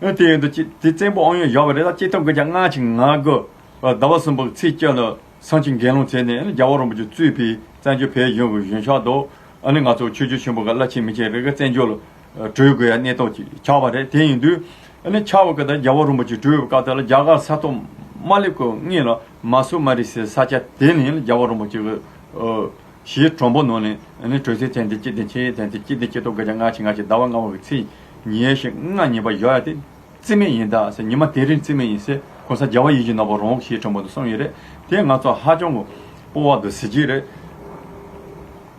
རེད། དེ་ཡིན་དུས་དེ་བཙན་པོ་ཨང་ཡོད་བཞག་པ་རེད། ད་སྤྱི་ལོ་དགུ་བརྒྱ་ལྔ་བཅུ་ང་དགུ་ཟླ་བ་གསུམ་པའི་ཚེས་བཅུ་ལ་གསང་ཆེན་དགེ་སློང་བྱས་ནས་རྒྱལ་བ་རིན་པོ་ཆེ་གཙོས་པའི་བཙན་བྱོལ་བོད་གཞུང་གི་གཞུང་ཞབས་དང་ཨ་ནི་ང་ཚོ་ཆོས་བརྒྱུད་ཆེན་པོ་གི་བླ་ཆེན་མི་ཆེན་རེ་འགའ་བཙན་བྱོལ་ལ་ གྲོལ་དགོས་ཡ་གནས་སྟངས་ཅིག་ཆགས་པ་རེད། དེ་ཡིན་དུས་ཨ་ནི་ཆགས་པ་གི་ད་རྒྱལ་བ་རིན་པོ་ཆེ་གྲོལ་བའི་སྐབས་དེ་ལ་རྒྱ་གར་ས་སྟོང་མ་སླེབས་གི་སྔོན་ལ་མ་སུ་མ་རི་ཟེར་ས་ཆ་དེ་ནས་རྒྱལ་བ་རིན་པོ་ཆེ་གི་ཞེས་དྲོན་པོ་ནང་ནས་ཨ་ནི་གྲོལ་སའི་ཚན་ཏེ་གཅིག་ཏུ་ཆེ་ཚན་ཏེ་གཅིག་ཏུ་གཅིག་ཏུ་དགུ་བརྒྱ་ལྔ་བཅུ་ང་གཅིག་ཟླ་བ་ལྔ་པ་གི་ཚེས་ཉི་ཤུ་ལྔ་ཉིན་པ་ཡོད་ཡ་དེ། རྩིས་མེད་ཡིན་ད་ཟེར། ཉི་མ་དེ་རིང་རྩིས་མེད་ཡིན་ཟེར་གོང་ས་རྒྱལ་བ་ཡིད་བཞིན་ནོར་བུ་རང་དབང་ཞེས་དྲན་པ་འདུག་གསུངས་ཡོད་རེད། དེ་ང་ཚོ་ཧ་ཅང་གི་སྤོབས་པ་འདུག་ཟེར་གྱི་རེད།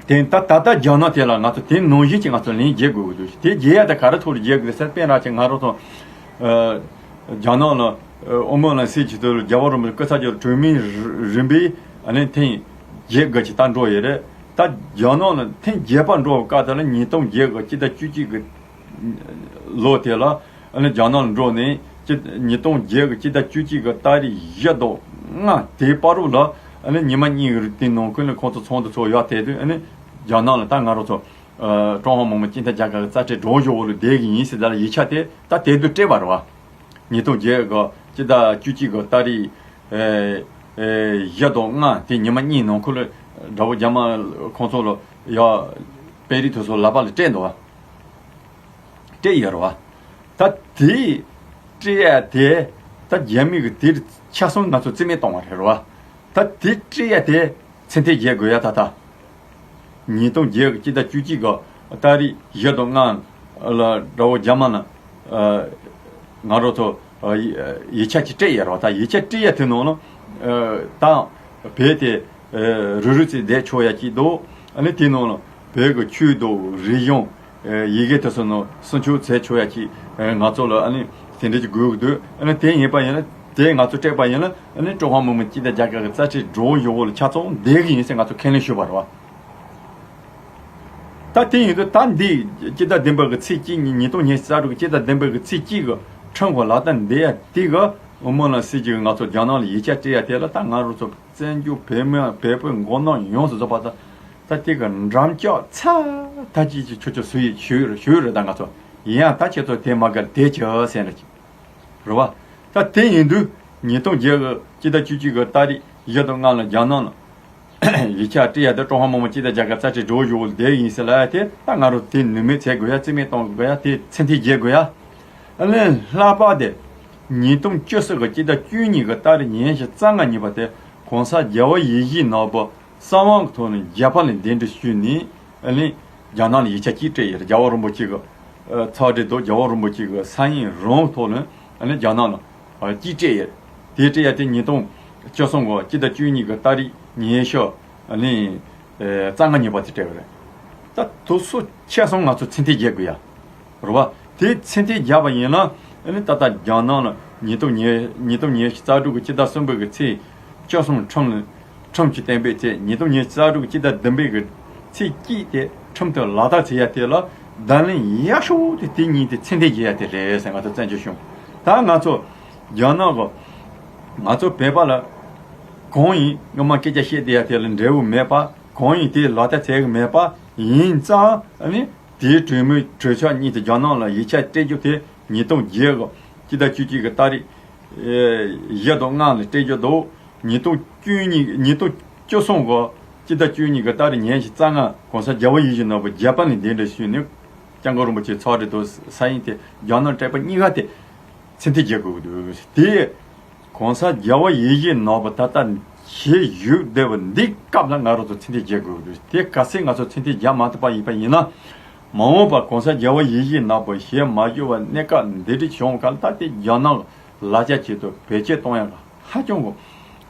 དེ་ད་ད་ལྟ་རྒྱ་ནག་དེ་ལ་ང་ཚོ་དེ་ནང་བཞིན་གྱི་ང་ཚོ་ལན་རྒྱག་དགོས་ཀྱི་འདུག་དེ་རྒྱག་ཡ་དེ་ག་རེ་ཐོག་ལ་རྒྱག་དགོས་ཟེར། དཔེར་ན་ཆེ་ང་རང་ཚོ་ཨ་རྒྱ་ནག་ལ་ཨ་དབུ་མའི་ལམ་སྲིད་ཀྱི་དོན་ལ་རྒྱལ་བ་རིན་པོ་ཆེ་སྐུ་ཚབ་ཀྱི་གྲོས་མོལ་རིམ་པས་ཨ་ནི་ཐེངས་རྒྱག་དགོས་ཀྱི་ད་འགྲོ་ཡོད་རེད། ད་རྒྱ་ནག་ལ་ཐེངས་རྒྱག་པ་འགྲོ་བའི་སྐབས་དེ་ལ་ཉིས་སྟོང་བརྒྱད་གི་སྤྱི་ཟླ་བཅུ་གཅིག་གི་ལོ་དེ་ལ་ཨ་ནི་རྒྱ་ནག་ལ་འགྲོ་ནས་སྤྱི་ཉིས་སྟོང་བརྒྱད་གི་སྤྱི་ཟླ་བཅུ་གཅིག་གི་ཏ་རིག་བཞི་དང་ལྔ་དེའི་བར་དུ་ལ་ཨ་ནི་ཉི་མ་གཉིས་ཀྱི་རིང་དེའི་ནང་ཁུལ་ནས་ཁོང་ཚོ་ཚོགས་འདུ་ཚོགས་ཡག་དེ་དུས་ཨ་ནི་རྒྱ་ནག་ལ་ད་ང་རང་ཚོ་ཨ་ཀྲུང་ཧྭ་མི་དམངས་སྤྱི་མཐུན་རྒྱལ་ཁབ་ཀྱི་རྩ་ཁྲིམས་སྒྲོག་སྦྱོར་འོག་ལ་བསྡད་ཀྱི་ཡིན་ཟེར་ད་ལ་ཡིག་ཆ་དེ་ད་དེ་དུས་སྤྲད་པ་རེད་བ། ཉིས་སྟོང་བརྒྱད་གི་སྤྱི་ཟླ་བཅུ་གཅིག་གི་ཏ་རིག་ཨེ་ཨེ་བཞི་དང་ལྔ་དེ་ཉི་མ་གཉིས་ནང་ཁུལ་ལ་དགྲ་བོ་རྒྱ་དམར་ཁོང་ཚོ་ལ་ཡ་དཔོན་རིགས་དེ་ཚོ་ལག་པ་ལ་སྤྲད་འདུག་བ། སྤྲད་ཡོད་རེད་བ། ད་དེ་སྤྲད་ཡ་དེ་ད་རྒྱ་མི་གི་དེར་ཆ་ཚང་ང་ཚོ་རྩིས་མེད་གཏོང་བ་རེད་བ། ད་དེ་སྤྲད་ཡ་དེ་ཚད་མཐོའི་རྒྱལ་དགོས་ཡ་ད་ལྟ། ཉིས་སྟོང་བརྒྱད་ཀྱི་སྤྱི་ཟླ་བཅུ་གཅིག་གི་ཏ་རིག་བཞི་དང་ལྔ་ལ་དགྲ་བོ་རྒྱ་དམར་ལ་ང་རང་ཚོ་ཡིག་ཆ་ཅིག་སྤྲད་ཡོད་རེད་བ། ད་ཡིག་ཆ་སྤྲད་ཡ་དེ་ནང་ལ་ད་བོད་དེ་རུབ་རུབ་ཙམ་བསྡད་ཆོག་ཡ་ཅིག་འདུག་ཨ་ནི་དེ་ནང་ལ་བོད་ཀྱི་ཆོས་དང་རིག་གཞུང་ཡི་གེ་དེ་ཚོ་ནང་སྲུང་སྐྱོབ་བྱས་ཆོག་ཡ་ཅིག་ང་ཚོ་ལ་ཨ་ནི་དེ་འདྲ་ཅིག་དགོས་ཀྱི་འདུག་ཨ་ནི་དེ་ཡིན་པ་ཡིན་ན་དེ་ང་ཚོ་སྤྲད་པ་ཡིན་ན་ཨ་ནི་ཀྲུང་ཧྭ་མི་དམངས་སྤྱི་མཐུན་རྒྱལ་ཁབ་ཀྱི་རྩ་ཁྲིམས་སྒྲོག་སྦྱོར་འོག་ལ་ཆ་ཚང་བསྡད་ཀྱི་ཡིན་ཟེར་ང་ཚོ་ཁས་ལེན་ཞུས་པ་རེད་བ། ད་དེ་ཡིན་དུས་ད་འདི་སྤྱི་ཟླ་བདུན་པ་གི་ཚེས་གཅིག་ཉིན་ཉིས་སྟོང་ཉི་ཤུ་རྩ་དྲུག་གི་སྤྱི་ཟླ་བདུན་པ་གི་ཚེས་གཅིག་གི་ཁྲིམས་ཁང་ལག་བསྟར་འདི་ཡ་དེ་གི་དབུ་མའི་ལམ་སྲིད་ཀྱི་ང་ཚོ་རྒྱ་ནག་ལ་ཡིག་ཆ་སྤྲད་ཡ་དེ་ལ་ད་ང་རང་ཚོ་བཙན་བྱོལ་བོད་མི་བོད་པའི་མགོ་ནག་ཡོངས་སུ་རྫོགས་པ་ད་ད་དེ་གི་འགྲམ་ལྕག་ཚ་ད་ཅི་ཅི་ཆོ་ཆོ་སུ་ཡིས་ཞུས་རེད་ཞུས་རེད། ད་ང་ཚོ་ཡིན་ཡང་ད་ཁྱེད་ཚོ་དེ་མ་དགར་དེ་ཅི་ཟེར་རེད། རེད་བ། ད་དེ་ཡིན་དུས་ཉིས་སྟོང་བརྒྱད་གི་སྤྱི་ཟླ་བཅུ་གཅིག་གི་ཏ་རིག་བཞི་དང་ལྔ་ལ་རྒྱ་ནག་ལ་ཡིག་ཆ་སྤྲད་ཡ་དེ་ཀྲུང་ཧྭ་མི་དམངས་སྤྱི་མཐུན་རྒྱལ་ཁབ་རྩ་ཁྲིམས་སྒྲོག་སྦྱོར་འོག་བསྡད་ཡིན་ཟེར་ལབ་ཡ་དེ་ད་ང་རང་དེ་ནུས་མེད་བྱེད་དགོས་ཡ་རྩིས་མེད་གཏོང་དགོས་ཡ་དེ་ཚད་མཐོའི་རྒྱལ་དགོས་ཡ། ཨ་ལས་ལྷག་པ་དེ་ཉིས་སྟོང་བཅུ་གསུམ་གི་སྤྱི་ཟླ་བཅུ་གཉིས་གི་ཏ་རིག་ཉི་ཤུ་རྩ་ལྔ་ཉིན་པ་དེ་གོང་ས་རྒྱལ་བ་ཡིད་བཞིན་ནོར་བུ་གསང་བའི་ཐོག་ནས་རྒྱ་ཕར་ལ་གདན་འདྲེན་ཞུས་ནས་ཨ་ལས་རྒྱ་ནག་ལ་ཡིག་ཆ་གཅིག་སྤྲད་ཡོད། རྒྱལ་བ་རིན་པོ་ཆེ་གི་ཚོགས་སྒྲིག་དང་རྒྱལ་བ་རིན་པོ་ཆེ་གི་ས་ཡིན་རང་ཐོག་ནས་ཨ་ནི་རྒྱ་ནག་ལ་གཅིག་སྤྲད་ཡོད། དེ་སྤྲད་ཡ་དེ་ཉིས་སྟོང་བཅུ་གསུམ་གི་སྤྱི་ཟླ་བཅུ་གཉིས་གི་ཏ་རིག་ཉི་ཤུ་ཨ་ནི་རྩ་ལྔ་ཉིན་པ་དེ་སྤྲད་པ་རེད། ད་དུ་སུ་ཆེ་སོང་ང་ཚོ་ཚད་མཐོའི་རྒྱལ་དགོས་ཡ། རེད་བ། དེ་ཚད་མཐོའི་རྒྱལ་བ་ཡིན་ན་ཨ་ནི་ད་ལྟ་རྒྱ་ནག་ལ་ཉིས་སྟོང་ཉི་ཉིས་སྟོང་ཉི་ཤུ་རྩ་དྲུག་གི་སྤྱི་ཟླ་གསུམ་པའི་གི་ཚེས་བཅུ་གསུམ་ཁྲིམས་ལ་ཁྲིམས་ཀྱི་གཏན་འབེབས་བྱས། ཉིས་སྟོང་ཉི་ཤུ་རྩ་དྲུག་གི་སྤྱི་ཟླ་བདུན་པའི་གི་ཚེས་གཅིག་དེ་ཁྲིམས་དེ་ལག་བསྟར་བྱེད་ཡ་དེ་ལ་བརྡ་ལན་ཡག་ཤོས་དེ་དེ་གཉིས་དེ་ཚད་མཐོའི་རྒྱལ་ཡ་དེ་རེད་ཟེར་ང་ཚོ་བཙན་བྱོལ་གཞུང་། ད་ང་ཚོ་རྒྱ་ནག་གི་ང་ཚོ་བོད་པ་ལ་གང་ཡིན་སྔོན་མ་སྐད་ཆ་བཤད་བསྡད་ཡ་དེ་ལ་འབྲས་བུ་མེད་པ། གང་ཡིན་དེ་ལག་བསྟར་བྱེད་གི་མེད་པ་ཡིན་ཙང་ཨ་ནི་དེའི་གྲོས་མོལ་གྲོས་ཆོད་གཉིས་དེ་རྒྱ་ནག་ལ་ཡིག་ཆ་སྤྲད་རྒྱུ་དེ་ཉིས་སྟོང་བརྒྱད་གི་སྤྱི་ཟླ་བཅུ་གཅིག་གི་ཏ་རིག་བཞི་དང་ལྔ་ལ་སྤྲད་རྒྱུ་འདུག་ཉིས་སྟོང་བཅུ་གཉིས་ཉིས་སྟོང་བཅུ་གསུམ་གི་སྤྱི་ཟླ་བཅུ་གཉིས་གི་ཏ་རིག་ཉི་ཤུ་རྩ་ལྔ་གོང་ས་རྒྱལ་བ་ཡིད་བཞིན་ནོར་བུ་རྒྱ་ཕར་ལ་གདན་འདྲེན་ཞུས་ནས་སྐྱབས་མགོན་རིན་པོ་ཆེ་ཚོགས་སྒྲིག་དང་ས་ཡིན་དེ་རྒྱ་ནག་སྤྲད་པ་གཉིས་ཀ་དེ་ཚད་མཐོའི་རྒྱལ་དགོས་ཀྱི་འདུག་དེ་གོང་ས་རྒྱལ་བ་ཡིད་བཞིན་ནོར་བུ་ད་ལྟ་ཞལ་བཞུགས་བསྡད་པ་འདི་སྐབས་ལ་ང་རང་ཚོ་ཚད་མཐོའི་རྒྱལ་དགོས་ཀྱི་འདུག་དེ་གལ་སྲིད་ང་ཚོ་ཚད་མཐོའི་རྒྱལ་མ་ཐུབ་པ་ཡིན་པ་ཡིན་ན། མ་འོངས་པར་གོང་ས་རྒྱལ་བ་ཡིད་བཞིན་ནོར་བུ་ཞལ་མ་བཞུགས་པ་གནས་སྐབས་འདི་འདྲ་བྱུང་ག་ལ་ད་དེ་རྒྱ་ནག་ལ་ལ་ཆ་ཆེད་དུ་བེད་སྤྱོད་གཏོང་ཡ་ག་ཧ་ཅང་གི་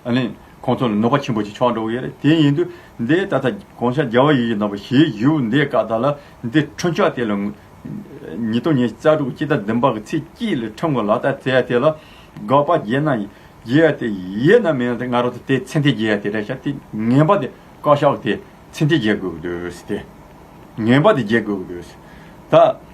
ཨ་ནི་ཁོང་ཚོ་ལ་གནོད་པ་ཆེན་པོ་ཞིག་ཆགས་འགྲོ་གི་ཡོད་རེད། དེ་ཡིན་དུས་འདི་ད་ལྟ་གོང་ས་རྒྱལ་བ་ཡིད་བཞིན་ནོར་བུ་ཞལ་བཞུགས་འདིའི་སྐབས་དག་ལ་འདི་ཁྲིམས་ཆོག་དེ་ལ་ཉིས་སྟོང་ཉི་ཤུ་རྩ་དྲུག་སྤྱི་ཟླ་བདུན་པ་གི་ཚེས་གཅིག་ལ་ཁྲིམས་ཀྱི་ལག་བསྟར་བྱས་ཡ་དེ་ལ་དགག་པ་བྱས་ན་བྱེད་ཡ་དེ་ཡོད་ན་མེད་ན་དེ་ང་རང་ཚོ་དེ་ཚད་མཐོའི་རྒྱལ་ཡ་དེ་རེད་ཤག་དེ་ངན་པ་དེ་བཀག་ཤག་དེ་ཚད་མཐོའི་རྒྱལ་དགོས་ཀྱི་འདུག་ཟེར་ཏེ། ངན་པ་དེ་རྒྱལ་དགོས་ཀྱི་འདུག་ཟེར། ད་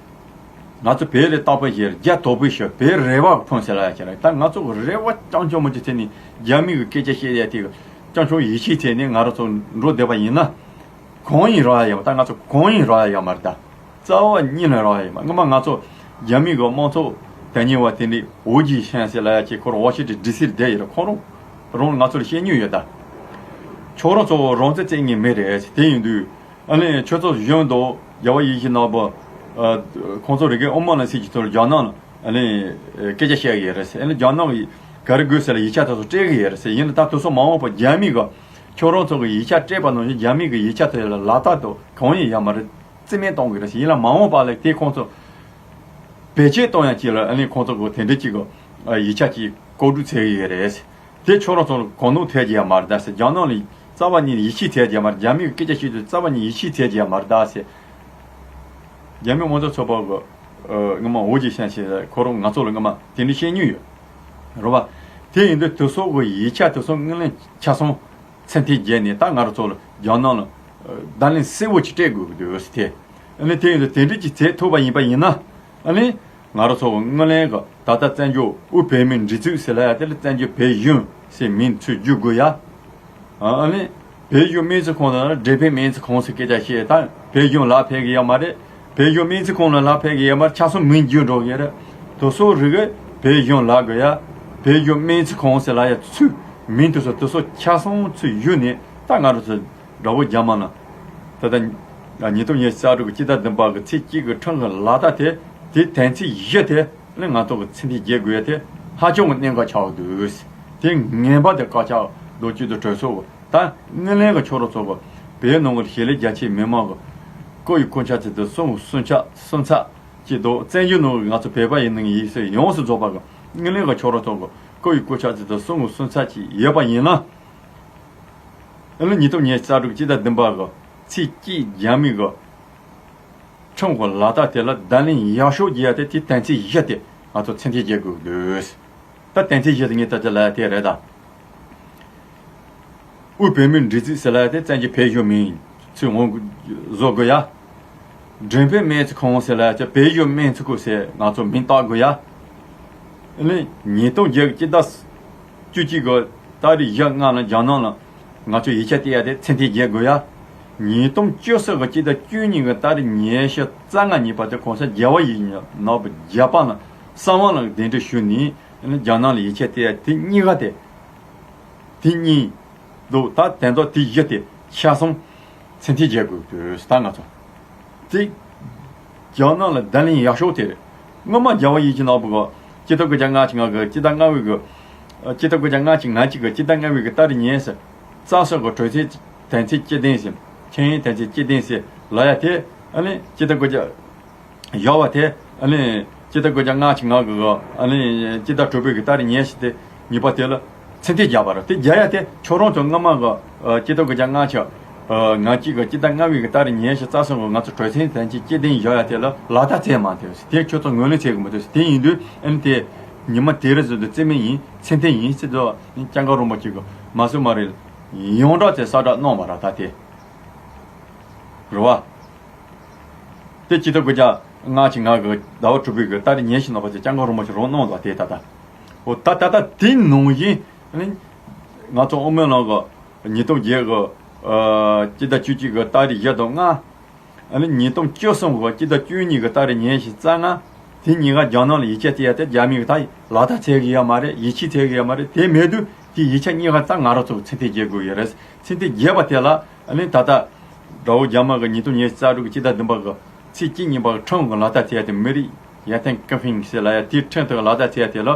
ང་ཚོ་བོད་ལ་རྟག་པར་བཞེར་རྒྱ་དོག་པོའི་ཞོར་བོད་རེ་བ་ཕུང་ཟེར་ལ་ཡ་ཁྱེད་རང་ད་ང་ཚོ་རེ་བ་རྐྱང་རྐྱང་མ་གྱི་ཚེ་ནི་རྒྱ་མི་གི་སྐད་ཆ་བཤད་ཡ་དེ་རྐྱང་རྐྱང་ཡིད་ཆེས་ཚེ་ནི་ང་རང་ཚོ་འགྲོ་བསྡད་པ་ཡིན་ན། གང་ཡིན་རག་ཡ་ཡོད་མ་ད་ང་ཚོ་གང་ཡིན་རག་ཡ་ཡོད་མ་རེད་ད། རྩ་བ་ཉིད་ནས་རག་ཡ་ཡོད་མ་སྔོན་མ་ང་ཚོ་རྒྱ་མི་གི་དམངས་གཙོ་དོན་གཉེར་བ་དེ་འདྲའི་ཝུ་ཇི་ཤན་ཟེར་ལབ་ཡ་ཅིག་ཁོ་རང་ཝ་ཤིང་ཊོན་ཌི་སི་ལ་བསྡད་ཡོད་རེད། ཁོ་རང་རང་ང་ཚོ་ལ་བཤད་མྱོང་ཡོད་ད། ཁྱོད་རང་ཚོ་རང་བཙན་རྩོད་མཁན་མི་རེད། དེ་ཡིན་དུས་ཨ་ནི་ཁྱོད་ཚོ་གཞོན་དུ་རྒྱལ་བ་ཡིད་བཞིན་ནོར་བུ་ ཨ། ཁོང་ཚོ་རེ་གའི་ཨོ་མོ་ལ་སི་གི་ཐོག་རྒྱ་ནག་ལ་ཨ་ནི་སྐད་ཆ་བཤད་གི་ཡོད་རེད་ཟེར། ཨ་ནི་རྒྱ་ནག་གི་ག་རེ་དགོས་ཟེར་ལ་ཡིག་ཆ་དེ་ཚོ་སྤྲད་གི་ཡོད་རེད་ཟེར། ཡིན་ན་ད་དེ་ཚོ་མ་འོངས་པ་རྒྱ་མི་གི་ཁྱོད་རང་ཚོ་གི་ཡིག་ཆ་སྤྲད་པ་ནང་བཞིན་རྒྱ་མི་གི་ཡིག་ཆ་དེ་ལ་ལག་བསྟར་དང་གང་ཡང་ཡོད་མ་རེད། རྩིས་མེད་གཏོང་གི་རེད་ཟེར། ཡིན་ལ་མ་འོངས་པ་ལ་དེ་ཁོང་ཚོ་བེད་སྤྱོད་གཏོང་ཡ་ཅིག་ལ་ཨ་ནི་ཁོང་ཚོ་གི་དེ་འདྲ་ཅིག་གི་ཡིག་ཆ་ཅིག་ལྐོག་སྒྲིག་བྱེད་གི་ཡོད་རེད་ཟེར། དེ་ཁྱོད་རང་ཚོ་ལ་གང་ནོ་ཐེབས་ཀྱི་ཡོད་མ་རེད་ད་ཟེར། རྒྱ་ནག་ལ་རྩ་བ་ཉིད་ནས་ཡིད་ཆེས་ཐེབས་ཀྱི་ཡོད་མ་རེད། རྒྱ་མི་གི་སྐད་ཆ་བཤད་དུས་རྩ་བ་ཉིད་ཡིད་ཆེས་ཐེབས་ཀྱི་ཡོད་མ་རེད་ད་ཟེར། རྒྱ་མི་དམངས་གཙོ་ཚོགས་པ་གི་ཨ་སྔོན་མ་ཝུ་ཅི་ཤན་ཞེས་ཁོ་རང་ང་ཚོ་ལ་སྔོན་མ་དེ་འདྲ་བཤད་མྱོང་ཡོད་རེད་བ། དེ་ཡིན་དུས་དེ་ཚོ་གི་ཡིག་ཆ་དེ་ཚོ་དངུལ་ལེན་ཆ་ཚང་མཚན་ཐེ་བརྒྱབ་ནས་ད་ང་རང་ཚོ་ལ་རྒྱ་ནག་ལ་ཨ་བརྡ་ལན་གསལ་བོ་ཅིག་སྤྲད་དགོས་ཀྱི་འདུག་ཟེར། དེ་ཨ་ནི་དེ་ཡིན་དུས་དེ་འདྲ་ཅིག་བྱེད་ཐུབ་པ་ཡིན་པ་ཡིན་ན་ཨ་ནི་ང་རང་ཚོ་གི་དངུལ་ལེན་གི་ད་ལྟ་བཙན་བྱོལ་དབུས་བོད་མིའི་སྒྲིག་འཛུགས་ཟེར་ལ་ཡ་དེ་ལ་བཙན་བྱོལ་བོད་གཞུང་ཟེར་མིང་ཚུར་བསྒྱུར་དགོས་ཡ། ཨ་ནི། བོད་གཞུང་སྨན་རྩིས་ཁང་དང་འགྲེམས་སྤེལ་སྨན་རྩིས་ཁང་ཟེར་སྐད་ཆ་བཤད་ད་བོད་གཞུང་ལག་ཕེབས་ཀྱི་ཡོད་མ་རེད། བོད་གཞུང་སྨན་རྩིས་ཁང་ལ་ལག་ཕེབས་ཀྱི་ཡོད་མ་རེད། ཆ་ཚང་མིང་བསྒྱུར་འགྲོ་གི་རེད། དེ་ཚོ་རིགས་བོད་གཞུང་ལག་དགོས་ཡ། བོད་གཞུང་སྨན་རྩིས་ཁང་ཟེར་ལ་ཡ་ཚུར་མིང་དེ་ཚོ་དེ་ཚོ་ཆ་ཚང་ཚུར་བསྒྱུར་ནས་ད་ང་རང་ཚོ་དགྲ་བོ་རྒྱ་དམར་ལ་ད་ལྟ་ཉིས་སྟོང་ཉི་ཤུ་རྩ་དྲུག་གི་སྤྱི་ཟླ་བདུན་པ་གི་ཚེས་གཅིག་གི་ཁྲིམས་ཀྱི་ལག་བསྟར་དེ་དེ་དོན་ཚན་བཞི་དེ། ནི་ང་ཚོ་གི་ཚད་ལྡན་བརྒྱད་དགོས་ཡ་དེ་ཧ་ཅང་གི་གནད་འགག་ཆགས་འདུག་དེ་ངན་པ་དེ་བཀག་ཆ་རྡོ་བཅུད་དུ་གྲོས་ཚོགས་ཀྱི་ད་དངུལ་ལེན་གྱི་ཆོག་རོགས་ཚོགས་ཀྱི་བོད་ནང་གི་གཞིས་ལུས་རྒྱ་ཆེའི་མི་མང་གི་སྐུ་ཡི་སྐུ་ཕྱག་ཚད་དུ་གསུང་གསུང་ཆ་གསུང་ཚ་ཅིག་འདུག་བཙན་བྱོལ་ནང་གི་ང་ཚོ་བོད་པ་ཡིན་ནའི་ཡིན་ཟེར་ཡོངས་སུ་རྫོགས་པ་གི་དངུལ་ལེན་གྱི་ཆོག་རོགས་ཚོགས་ཀྱི་སྐུ་ཡི་སྐུ་ཕྱག་ཚད་དུ་གསུང་གསུང་ཚ་ཅིག་ཡོད་པ་ཡིན་ན། ཨ་ནི་ཉིས་སྟོང་ཉི་ཤུ་རྩ་དྲུག་སྤྱི་ཟླ་བདུན་པ་གི་ཚེས་གཅིག་རྒྱ་མི་གི་ཁྲིམས་ཀྱི་ལག་བསྟར་དེ་ལ་བརྡ་ལན་ཡག་ཤོས་རྒྱག་ཡ་དེ་དེ་དོན་ཚན་བཞི་དེ་ང་ཚོ་ཚད་ལྡན་བརྒྱད་དགོས་འདུག་ད་དོན་ཚན་བཞི་དེ་ངས་ད་ལྟ་ལབ་ཡ་དེ་རེད་ད། དབུས་བོད་མིའི་སྒྲིག་འཛུགས་ཟེར་ལབ་ཡ་དེ་བཙན་བྱོལ་བོད་གཞུང་མིང་ཚུར་ངོས་བཟོ་དགོས་ཡ། འགྲེམས་སྤེལ་སྨན་རྩིས་ཁང་ཟེར་ལབ་ཡ་དེ་བོད་གཞུང་སྨན་རྩིས་ཁང་ཟེར་ང་ཚོ་མིང་བཏགས་དགོས་ཡ། ཨ་ནི་ཉིས་སྟོང་བརྒྱད་ཀྱི་སྤྱི་ཟླ་བཅུ་གཅིག་གི་ཏ་རིག་བཞི་ལྔ་ལ་རྒྱ་ནག་ལ་ང་ཚོ་ཡིག་ཆ་སྤྲད་ཡ་དེ་ཚད་ལྡན་བརྒྱད་དགོས་ཡ། ཉིས་སྟོང་བཅུ་གསུམ་གྱི་སྤྱི་ཟླ་བཅུ་གཉིས་ཀྱི་ཏ་རིག་ཉི་ཤུ་རྩ་ལྔ་ཉིན་པ་དེ་གོང་ས་རྒྱལ་བ་ཡིད་བཞིན་ནོར་བུ་རྒྱལ་པ་ལ་གསང་བ་ལ་གདན་འདྲེན་ཞུས་ནས་ཨ་ནི་རྒྱ་ནག་ལ་ཡིག་ཆ་སྤྲད་ཡ་དེ་གཉིས་ཀ་དེ། དེ་གཉིས་འདུག་ད་དོན་དག་དེ་བཞི་དེ་ཆ་ཚང་ཚད་ལྡན་བརྒྱད་དགོས་འདུག་ད་ང་ཚོ་དེ་རྒྱ་ནག་ལ་བརྡ་ལན་ཡག་ཤོས་དེ་རེད། སྔོན་མ་རྒྱལ་བ་ཡིད་བཞིན་ནོར་བུ་གི་སྤྱི་ཟླ་དགུ་བརྒྱ་ལྔ་བཅུ་ང་གི་སྤྱི་ཟླ་ལྔ་པའི་གི་སྤྱི་ཟླ་དགུ་བརྒྱ་ལྔ་བཅུ་ང་གཅིག་གི་སྤྱི་ཟླ་ལྔ་པའི་གི་ཏ་རིག་ཉི་ཤུ་རྩ་གསུམ་གི་གྲོས་ཚད་དོན་ཚན་སྤྱི་བདུན་ཟེར་ཁྱད་ཡོན་དོན་ཚན་སྤྱི་བདུན་ཟེར་ལབ་ཡ་དེ་ཨ་ནི་སྤྱི་ཟླ་དགུ་བརྒྱ། བཞག་པ་དེ་ཨ་ནི་སྤྱི་ཟླ་དགུ་བརྒྱ་ལྔ་བཅུ་ང་གི་ཨ་ནི་སྤྱི་ཟླ་དྲུག་པའི་གི་ཏ་རིག་ཉི་ཤུ་དེ་ཉིན་པ་དེ་ལ་ཚད་ལྡན་བརྒྱབ་པ་རེད། དེ་བརྒྱབ་ཡ་དེ་ཁྱོད་རང་ཚོ་སྔ་མ་གི་ཨ་སྤྱི་ཟླ་དགུ་བརྒྱ་ལྔ་བཅུ་ང་གཅིག་གི་སྤྱི་ཟླ་ལྔ་པའི་གི་ཏ་རིག་ཉི་ཤུ་རྩ་གསུམ་གི་ང་ཚོ་གྲོས་ཚན་དོན་ཚན་སྤྱི་བདུན་བཞག་ཡ་དེ་ལ་ལག་བསྟར་བྱས་མ་ཐུབ་ཟེར། དེ་ཁྱོད་ཚོ་ངོས་ལེན་བྱེད་གི་མི་ཐུབ་ཟེར། དེ་ཡིན་དུས་ཨ་ནི་དེ་ཉི་མ་དེ་རིང་བཟོ་དུས་རྩིས་མེད་ཡིན་ཚད་ལྡན་ཡིན་ཟེར་དུས་སྐྱབས་མགོན་རིན་པོ་ཆེ་གི་མ་སུ་མ་རེད་ཡོངས་གྲགས་ཚེ་གསལ་བསྒྲགས་གནང་བ་རེད། ད་དེ་རེད་བ། དེ་སྤྱི་ཟླ་དགུ་བརྒྱ་ལྔ་བཅུ་ང་གི་ཟླ་བ་དྲུག་པའི་གི་ཏ་རིག་ཉི་ཤུ་ནང་པ་ཚེ་སྐྱབས་མགོན་རིན་པོ་ཆེ་རང་གནང་བ་དེ་ད་ལྟ། འོ་ད་ད་ལྟ་དེ་ནང་བཞིན་ཨ་ནི་ང་ཚོ་དབུ་མའི་ལམ་གི་ཉིས་སྟོང་བརྒྱད་གི་ཨ་སྤྱི་ཟླ་བཅུ་གཅིག་གི་ཏ་རིག་བཞི་དང་ལྔ། ཨ་ནི་ཉིས་སྟོང་བཅུ་གསུམ་གི་སྤྱི་ཟླ་བཅུ་གཉིས་གི་ཏ་རིག་ཉི་ཤུ་རྩ་ལྔ། དེ་གཉིས་ཀ་རྒྱ་ནག་ལ་ཡིག་ཆ་སྤྲད་ཡ་དེ་རྒྱ་མི་གི་ད་ལག་བསྟར་བྱེད་གི་ཡོད་མ་རེད། ཡིད་ཆེས་བྱེད་གི་ཡོད་མ་རེད། དེ་མེད་དུས་དེ་ཡིག་ཆ་གཉིས་ཀ་ད་ང་རང་ཚོ་ཚད་ལྡན་བརྒྱབ་དགོས་ཡོད་རེད། ཚད་ལྡན་བརྒྱབ་པ་དེ་ལ། ཨ་ནི་ད་ལྟ་དགྲ་བོ་རྒྱ་དམར་གྱི་ཉིས་སྟོང་ཉི་ཤུ་རྩ་དྲུག་གི་སྤྱི་ཟླ་བདུན་པ་གི་ཚེས་གཅིག་ཉིན་པ་གི་ཁྲིམས་ཀྱི་ལག་བསྟར་བྱས་ཏེ་མི་རིགས་ཡར་ཐོན་ཀུན་ཕན་ཟེར་ལབ་ཡ་དེའི་ཁྲིམས་དེ་གི་ལག་བསྟར་བྱས་ཏེ་ལ་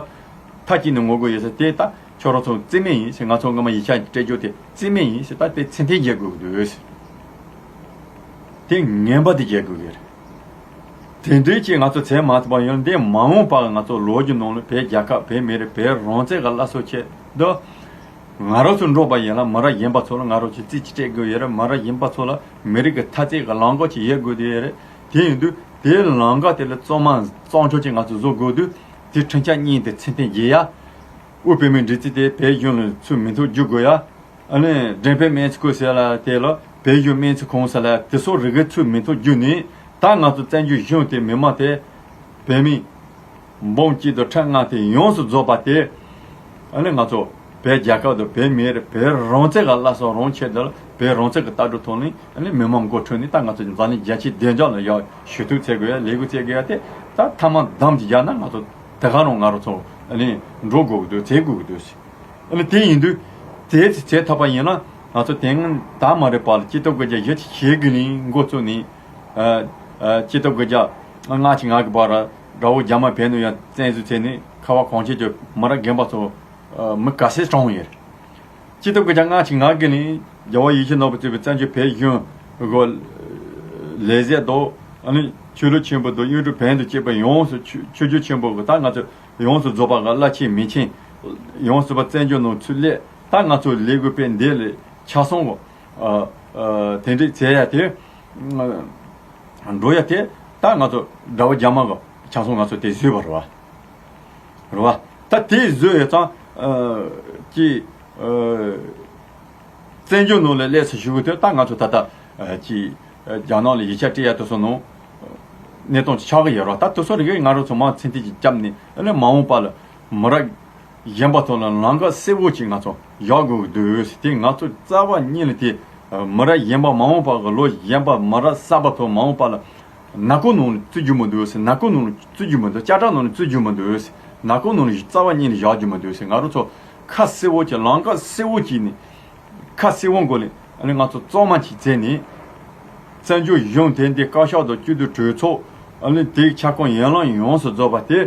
མཐའ་གཅིག་ནས་ངོ་རྒོལ་ཡོད་ཟེར། དེ་ད་ཁྱོད་རང་ཚོ་རྩིས་མེད་ཡིན་ཟེར། ང་ཚོ་སྔོན་མ་ཡིག་ཆ་སྤྲད་རྒྱུ་དེ་རྩིས་མེད་ཡིན་ཟེར། ད་དེ་ཚད་ལྡན་བརྒྱབ་དགོས་ཀྱི་འདུག་ཟེར། དེ་ངན་པ་དེ་བརྒྱབ་དགོས་ཀྱི་རེད། དེ་འདྲའི་ཅིག་ང་ཚོ་བྱས་མ་ཐུབ་པ་ཡིན་ན་འདི་མ་འོངས་པར་ང་ཚོ་ལོ་རྒྱུས་ནང་ལ་བོད་རྒྱལ་ཁབ་བོད་མི་རིགས་བོད་རང་བཙན་གྱི་སླར་གསོ་ཆེད་དུ། ང་རང་ཚོ་འགྲོ་བ་ཡིན་ལ་མི་རབས་གཞོན་པ་ཚོ་ལ་ང་རང་ཚོ་རྩིས་ཅིག་སྤྲད་དགོས་ཡོད་རེད། མི་རབས་གཞོན་པ་ཚོ་ལ་མི་རིགས་ཀྱི་འཐབ་རྩོད་ཀྱི་ལམ་ཁ་ཅིག་ཡོད་དགོས་དེ་ཡོད་རེད། དེ་ཡིན་དུས་དེའི་ལམ་ཁ་དེ་ལ་གཙང་མ་གཙང་ཕྱོགས་ཅིག་ང་ཚོ་བཟོ་དགོས་དུས་དེ་ཁྲིམས་འཆར་གཉིས་དེ་ཚད་ལྡན་བརྒྱབ་ཡ། དབུས་བོད་མིའི་སྒྲིག་འཛུགས་དེ་བོད་གཞུང་ལ་ཚུར་མིང་ཐོ་བསྒྱུར་དགོས་ཡ། ཨ་ནི་འགྲེམས་སྤེལ་སྨན་རྩིས་ཁང་ཟེར་ལ་དེ་ལ་བོད་གཞུང་སྨན་རྩིས་ཁང་ཟེར་ལ་དེ་ཚོ་རིགས་ཚུར་མིང་ཐོ་བསྒྱུར་ནས་ད་ང་ཚོ་བཙན་བྱོལ་གཞུང་དེ་མི་མང་དེ་བོད་མི་འབུམ་གཅིག་དང་ཁྲི་ལྔ་དེ་ཡོངས་སུ་རྫོགས་པ་དེ་ཨ་ནི་ང་ཚོ་བོད་རྒྱལ་ཁབ་དང་བོད་མི་རིགས་བོད་རང་བཙན་གྱི་སླར་གསོ་རང་ཆེད་དུ་ལ་བོད་རང་བཙན་གྱི་ལྟ་གྲུབ་ཐོག་ནས་ཨ་ནི་མི་མང་འགོ་ཁྲིད་ནས་ད་ང་ཚོ་འཛམ་གླིང་རྒྱལ་སྤྱིའི་བདེ་འཇགས་ལ་ཡག་ཞུ་གཏུག་བྱེད་དགོས་ཡ་ལས་འགུལ་བྱེད་དགོས་ཡ་དེ་ད་ཐ་མ་འདམ་གྱི་རྒྱག་ན་ང་ཚོ་དེ་ག་རང་ང་རང་ཚོ་ཨ་ནི་འགྲོ་དགོས་ཀྱི་འདུག་བྱེད་དགོས་ཀྱི་འདུག་ཨ་ནི་དེ་ཡིན་དུས་དེ་བྱེད་ཐུབ་པ་ཡིན་ན་ང་ཚོ་དེ་སྔོན་ད་མ་རེད་པ་ལ་སྤྱི་ཟླ་དགུ་བརྒྱ་བཞི་བཅུ་ཞེ་དགུ་ནས་འགོ་བཙུགས་ནས་ཨ་ཨ་སྤྱི་ཟླ་དགུ་བརྒྱ་ ང་ང་ཅིག་ང་གི་བར་དགྲ་བོ་རྒྱ་དམར་བོད་ནང་ཡང་བཙན་འཛུལ་བྱས་ནས་ཁ་བ་གངས་ཅན་གྱི་མི་རབས་རྒན་པ་ཚོ་མི་ག་ཚད་གྲོངས་ཡོད། སྤྱི་ཚོགས་ཀྱི་ཅང་ང་ཅིག་ང་གི་ནི་རྒྱལ་བ་ཡིད་བཞིན་ནོར་བུ་གཙོས་པའི་བཙན་བྱོལ་བོད་གཞུང་གི་ལས་བྱེད་དང་ཨ་ནི་ཆོས་ལུགས་ཆེན་པོ་དང་གཡུང་དྲུང་བོན་དང་བཅས་པ་ཡོངས་སུ་ཆོས་ཆོས་བརྒྱུད་ཆེན་པོ་གི་ད་ང་ཚོ་ཡོངས་སུ་རྫོགས་པ་གི་བླ་ཆེན་མི་ཆེན་ཡོངས་སུ་པ་བཙན་བྱོལ་ནང་ཚུར་སླེབས། ད་ང་ཚོ་ལས་འགུལ་སྤེལ་འདི་ལས་ཆ་ཚང་གི་ཨ་ཨ་དེ་འདྲའི་བྱེད་ཡ་དེ་འགྲོ་ཡ་དེ་ད་ང་ཚོ་དགྲ་བོ་རྒྱ་དམར་གི་ཆ་ཚང་ང་ཚོ་དེ་བཟོས་པ་རེད་བ། རེད་བ། ད་དེ་བཟོས་ཡོད་ཙང་ཨ་ཀྱི་ཨ་བཙན་བྱོལ་ནང་ལ་སླེབས་སུ་ཞུ་གི་དེ་ད་ང་ཚོ་ད་ལྟ་ཨ་ཀྱི་ཨ་རྒྱ་ནག་ལ་ཡིག་ཆ་སྤྲད་ཡ་དེ་ཚོ་ནང་གནས་སྟངས་ཅིག་ཆགས་གི་ཡོད་རེད་བ། ད་དེ་ཚོ་རིགས་ང་རང་ཚོ་མང་ཚིག་ཐིག་ཅིག་བརྒྱབ་ནས་ཨ་ནི་མ་འོངས་པ་ལ་མི་རབས་གཞོན་པ་ཚོ་ལ་ལམ་ཁ་གསལ་བོ་ཅིག་ང་ཚོ་བཞག་དགོས་ཀྱི་འདུག་ཟེར་དེ་ང་ཚོ་རྩ་བ་ཉིད་ནས་དེ་མི་རབས་གཞོན་པ་མ་འོངས་པ་གི་ལོ་གཞོན་པ་མི་རབས་གསར་པ་ཚོ་མ་འོངས་པ་ལ་ནག་ཁུང་ནང་ནས་བཙུགས་རྒྱུ་མི་འདུག་ཟེར། ནག་ཁུང་ནང་ནས་བཙུགས་རྒྱུ་མི་འདུག་ལྕགས་དྲ་ནང་ནས་བཙུགས་རྒྱུ་མི་འདུག་ཟེར། ནག་ཁུང་ནང་ནས་རྩ་བ་ཉིད་ནས་བཞག་རྒྱུ་མི་འདུག་ཟེར། ང་རང་ཚོ་ཁ་གསལ་བོ་ཅིག་ལམ་ཁ་གསལ་བོ་ཅིག་ནས་ཁ་གསལ་བོ་སྒོ་ནས་ཨ་ནི་ང་ཚོ་གཙང་མ་ཅིག་བྱས་ནས། བཙན་བྱོལ་གཞུང་དེ་འདི་བཀའ་ཤག་དང་སྤྱི་འཐུས་གྲོས་ཚོགས་ཨ་ནི་དེའི་ཁྱབ་ཁོངས་ཡན་ལག་ཡོངས་སུ་རྫོགས་པ་དེ་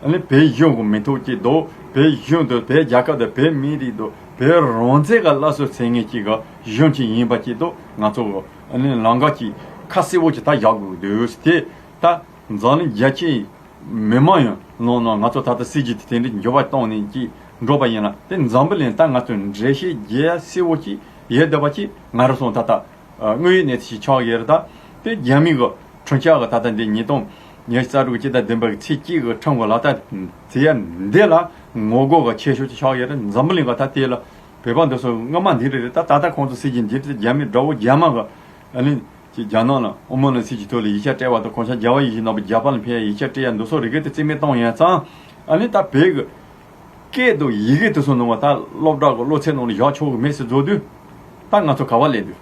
ཨ་ནི་བོད་གཞུང་གི་མི་ཐོག་ཅིག་དང་བོད་གཞུང་དང་བོད་རྒྱལ་ཁབ་དང་བོད་མི་རིགས་དང་བོད་རང་བཙན་གྱི་སླར་གསོ་མཚོན་མཁན་ཅིག་གི་གཞུང་ཅིག་ཡིན་པ་ཅིག་དང་ང་ཚོ་ཨ་ནི་ལམ་ཁ་ཅིག་ཁ་གསལ་བོ་ཅིག་ད་བཞག་དགོས་འདུག་དེ་ད་འཛམ་གླིང་རྒྱལ་སྤྱིའི་མི་མང་ཡང་ནང་ནང་ང་ཚོ་ད་ལྟ་སྲིད་ཇུས་དེ་དེ་འདྲའི་འགྱུར་བ་གཏོང་ནས་ཅིག་འགྲོ་བ་ཡིན་ན་དེ་འཛམ་བུ་གླིང་ད་ང་ཚོ་འགྲེལ་བཤད་རྒྱག་གསལ་བོ་ཅིག་ཡོད་བསྡད་པ་ཅིག་ང་རང་ཚོ་ད་ལྟ་དངོས་ཡོད་གནས་ཚུལ་ཞིག་ཆགས་ཡོད་རེད། ད་དེ་རྒྱ་མི་གི་ཁྲིམས་འཆར་གི་ད་ལྟ་འདི་ཉིས་སྟོང་ཉི་ཤུ་རྩ་དྲུག་སྤྱི་ཟླ་བདུན་པ་གི་ཚེས་གཅིག་གི་ཁྲིམས་གི་ལག་བསྟར་བྱེད་ཡ་འདི་ལ་ངོ་རྒོལ་གི་ཆེ་ཤོས་ཅིག་ཆགས་ཡོད་རེད། འཛམ་བུ་གླིང་གི་ད་དེ་ལ་བོད་པ་འདི་ཚོ་སྔ་མ་འདི་རེད་རེད། ད་ད་ལྟ་ཁོང་ཚོ་སྲིད་ཇུས་འདི་རེད། རྒྱ་མི་དགྲ་བོ་རྒྱ་དམར་གི་ཨ་ནི་ཅིག་རྒྱ་ནག་ལ་དབུ་མའི་ལམ་སྲིད་ཇུས་ཐོག་ལ་ཡིག་ཆ་སྤྲད་པ་དང་གོང་ས་རྒྱལ་བ་ཡིད་བཞིན་ནོར་བུ་རྒྱ་གར་ལ་ཕེབས་ཡ་ཡིག་ཆ་སྤྲད་ཡ་འདི་ཚོ་རིགས་དེ་རྩིས་མེད་གཏོང་ཡ་ཙང་ཨ་ནི་ད་བོད་གི་སྐད་དང་ཡི་གེ་དེ་ཚོ་ནང་བ་ད་སློབ་གྲྭ་གི་སློབ་ཚན་ནང་ལ་བཞག་ཆོག་གི་མེད་ཟེར་བཟོ་དུས་ད་ང་ཚོ་ག་བ་ལས་འདུག་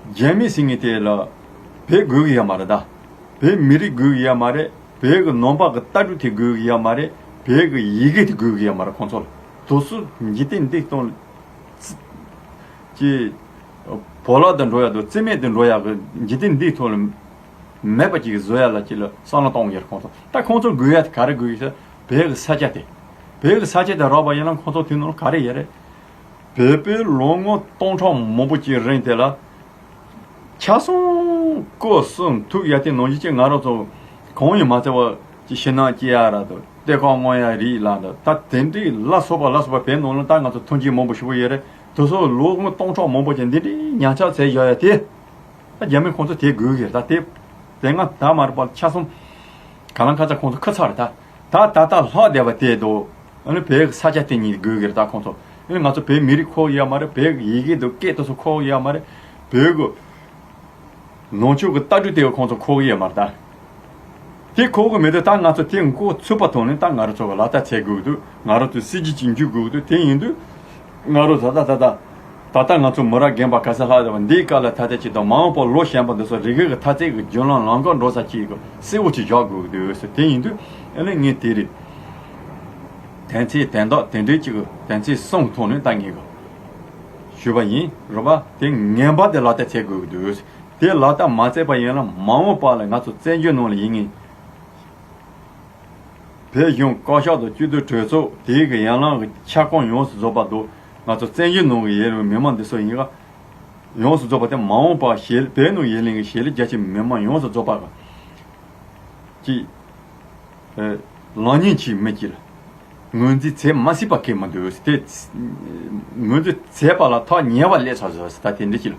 རྒྱ་མི་ཟེར་མཁན་དེ་ལ་བོད་དགོས་ཀྱི་ཡོད་མ་རེད། ད་བོད་མི་རིགས་དགོས་ཀྱི་ཡོད་མ་རེད། བོད་ཀྱི་ནང་པ་གི་ལྟ་གྲུབ་དེ་དགོས་ཀྱི་ཡོད་མ་རེད། བོད་ཀྱི་ཡི་གེ་དེ་དགོས་ཀྱི་ཡོད་མ་རེད། ཁོང་ཚོ་ལ་དུ་སུ་འཇིག་རྟེན་འདི་སྟོང་ལ་ཅི་བོ་ལག་ཏུ་འགྲོ་ཡག་དང་རྩིས་མེད་དུ་འགྲོ་ཡག་གི་འཇིག་རྟེན་འདིའི་ཐོག་ལ་མེད་པ་ཅིག་བཟོ་ཡ་ལ་ཅིག་ལ་བསམ་བློ་གཏོང་གི་ཡོད་རེད། ཁོང་ཚོ་ད་ཁོང་ཚོ་དགོས་ཡ་དེ་ག་རེ་དགོས་ཡོད་ཟེར་བོད་ཀྱི་ས་ཆ་དེ་བོད་ཀྱི་ས་ཆ་དེ་རག་པ་ཡིན་ན་ཁོང་ཚོ་དེ་ནང་ལ་ག་རེ་ཡོད་རེད། བོད་པའི་ལོ་ངོ་སྟོང་ཕྲག་མང་པོ་ཅིག་རིང་དེ་ལ་ཆ་ཚང་སྐུ་གསུང་ཐུགས་ཡ་དེ་ནང་བཞིན་ཅིག་ང་རང་ཚོ་གང་ཡིན་མ་ཚད་པ་ཅིག་ཕྱི་ནང་སྐྱེ་ཡ་ར་དང་ལྟེ་ཁོག་རྔོན་ཡ་རིགས་ལ་དང་ད་དེ་འདྲའི་ལ་སོགས་པ་ལ་སོགས་པ་བོད་ནང་ལ་ད་ང་ཚོ་ཐོན་སྐྱེད་མང་པོ་ཞིག་པོ་ཡོད་རེད། དེ་ཚོ་ལོ་ངོ་སྟོང་ཕྲག་མང་པོ་ཅིག་འདི་འདྲའི་ཉམས་ཆག་བྱས་བཞག་ཡ་དེ། ད་རྒྱ་མི་ཁོང་ཚོ་དེ་དགོས་ཀྱི་རེད། ད་དེ་དེ་སྔ་ད་མ་རེད་པ་ཆ་ཚང་ག་ལ་ཁ་ཚ་ཁོང་ཚོ་ཁུར་ཚར་རེད། ད་ད་ད་ལྟ་ལྷག་བསྡད་པ་དེ་དོ་ཨ་ནི་བོད་ཀྱི་ས་ཆ་དེ་ཉིད་དགོས་ཀྱི་རེད། ད་ཁོང་ཚོ་ཨ་ནི་ང་ཚོ་བོད་མི་རིགས་ཁོག་ཡོད་མ་རེད། བོད་ཀྱི་ཡི་གེ་དང་སྐད་དེ་ཚོ་ཁོག་ཡོད་མ་རེད། བོད་ཀྱི་ནང་ཆོས་ཀྱི་ལྟ་གྲུབ་དེ་ཁོང་ཚོ་ཁོག་ཡོད་མ་རེད། ད་དེ་ཁོག་གི་མེད་དུས་ད་ང་ཚོ་དེ་མགོ་ཚོས་པ་ཐོག་ནས་ད་ང་རང་ཚོ་གི་ལག་བསྟར་བྱེད་དགོས་ཀྱི་འདུག་ང་རང་ཚོའི་སྲིད་ཇུས་ཅིག་འཇུག་དགོས་ཀྱི་འདུག་དེ་ཡིན་དུས་ང་རང་ད་ལྟ་ད་ལྟ་ད་ལྟ་ང་ཚོ་མི་རབས་རྒན་པ་ག་ས་ལྷག་ཡོད་པ་འདིའི་སྐབས་ལ་ཐ་དད་ཅིག་དང་མ་འོངས་པར་ལོ་གཞོན་པ་འདི་ཚོ་རིག་གནས་ཀྱི་འཐབ་རྩོད་ཀྱི་བརྒྱུད་ལམ་ལམ་ཁ་འགྲོ་ས་ཅིག་གི་གསལ་བོ་ཅིག་བཞག་དགོས་ཀྱི་འདུག་ཟེར། དེ་ཡིན་དུས་ཨ་ནི་ངས་དེ་རེད། དོན་ཚན་དོན་དག་དེ་འདྲའི་ཅིག་དོན་ཚན་གསུམ་ཐོག་ནས་ད་ངས་གི་ཞུས་པ་ཡིན། རེད་པ། དེ་ངན་པ་དེ་ལག་བསྟར་བྱེད་དགོས་ཀྱི་འདུག་དེ་ལག་བསྟར་མ་བྱས་པ་ཡིན་ན་མ་འོངས་པ་ལ་ང་ཚོ་བཙན་བྱོལ་ནང་ལ་ཡིན་ངེས། བོད་གཞུང་བཀའ་ཤག་དང་སྤྱི་འཐུས་གྲོས་ཚོགས་དེའི་གི་ཡན་ལག་གི་ཁྱབ་ཁོངས་ཡོངས་སུ་རྫོགས་པ་དང་ང་ཚོ་བཙན་བྱོལ་ནང་གི་ཡོད་པའི་མི་མང་འདི་ཚོ་ཡིན་ག་ཡོངས་སུ་རྫོགས་པ་དེ་མ་འོངས་པ་ཞེས་བོད་ནང་ཡོད་ལེ་གི་ཞེས་ལེ་རྒྱ་ཆེ་མི་མང་ཡོངས་སུ་རྫོགས་པ་གི་ཀྱི་ལག་ཉན་གྱི་མི་གྱིས་ངོས་འཛིན་བྱེད་མ་སྲིད་པ་གལ་མི་འདུག་དེ་ངོས་འཛིན་བྱས་པ་ལ་ཐག་ཉེ་བ་སླེབས་ཚར་ཟེར་ད་དེ་འདྲ་ཅིག་ལ།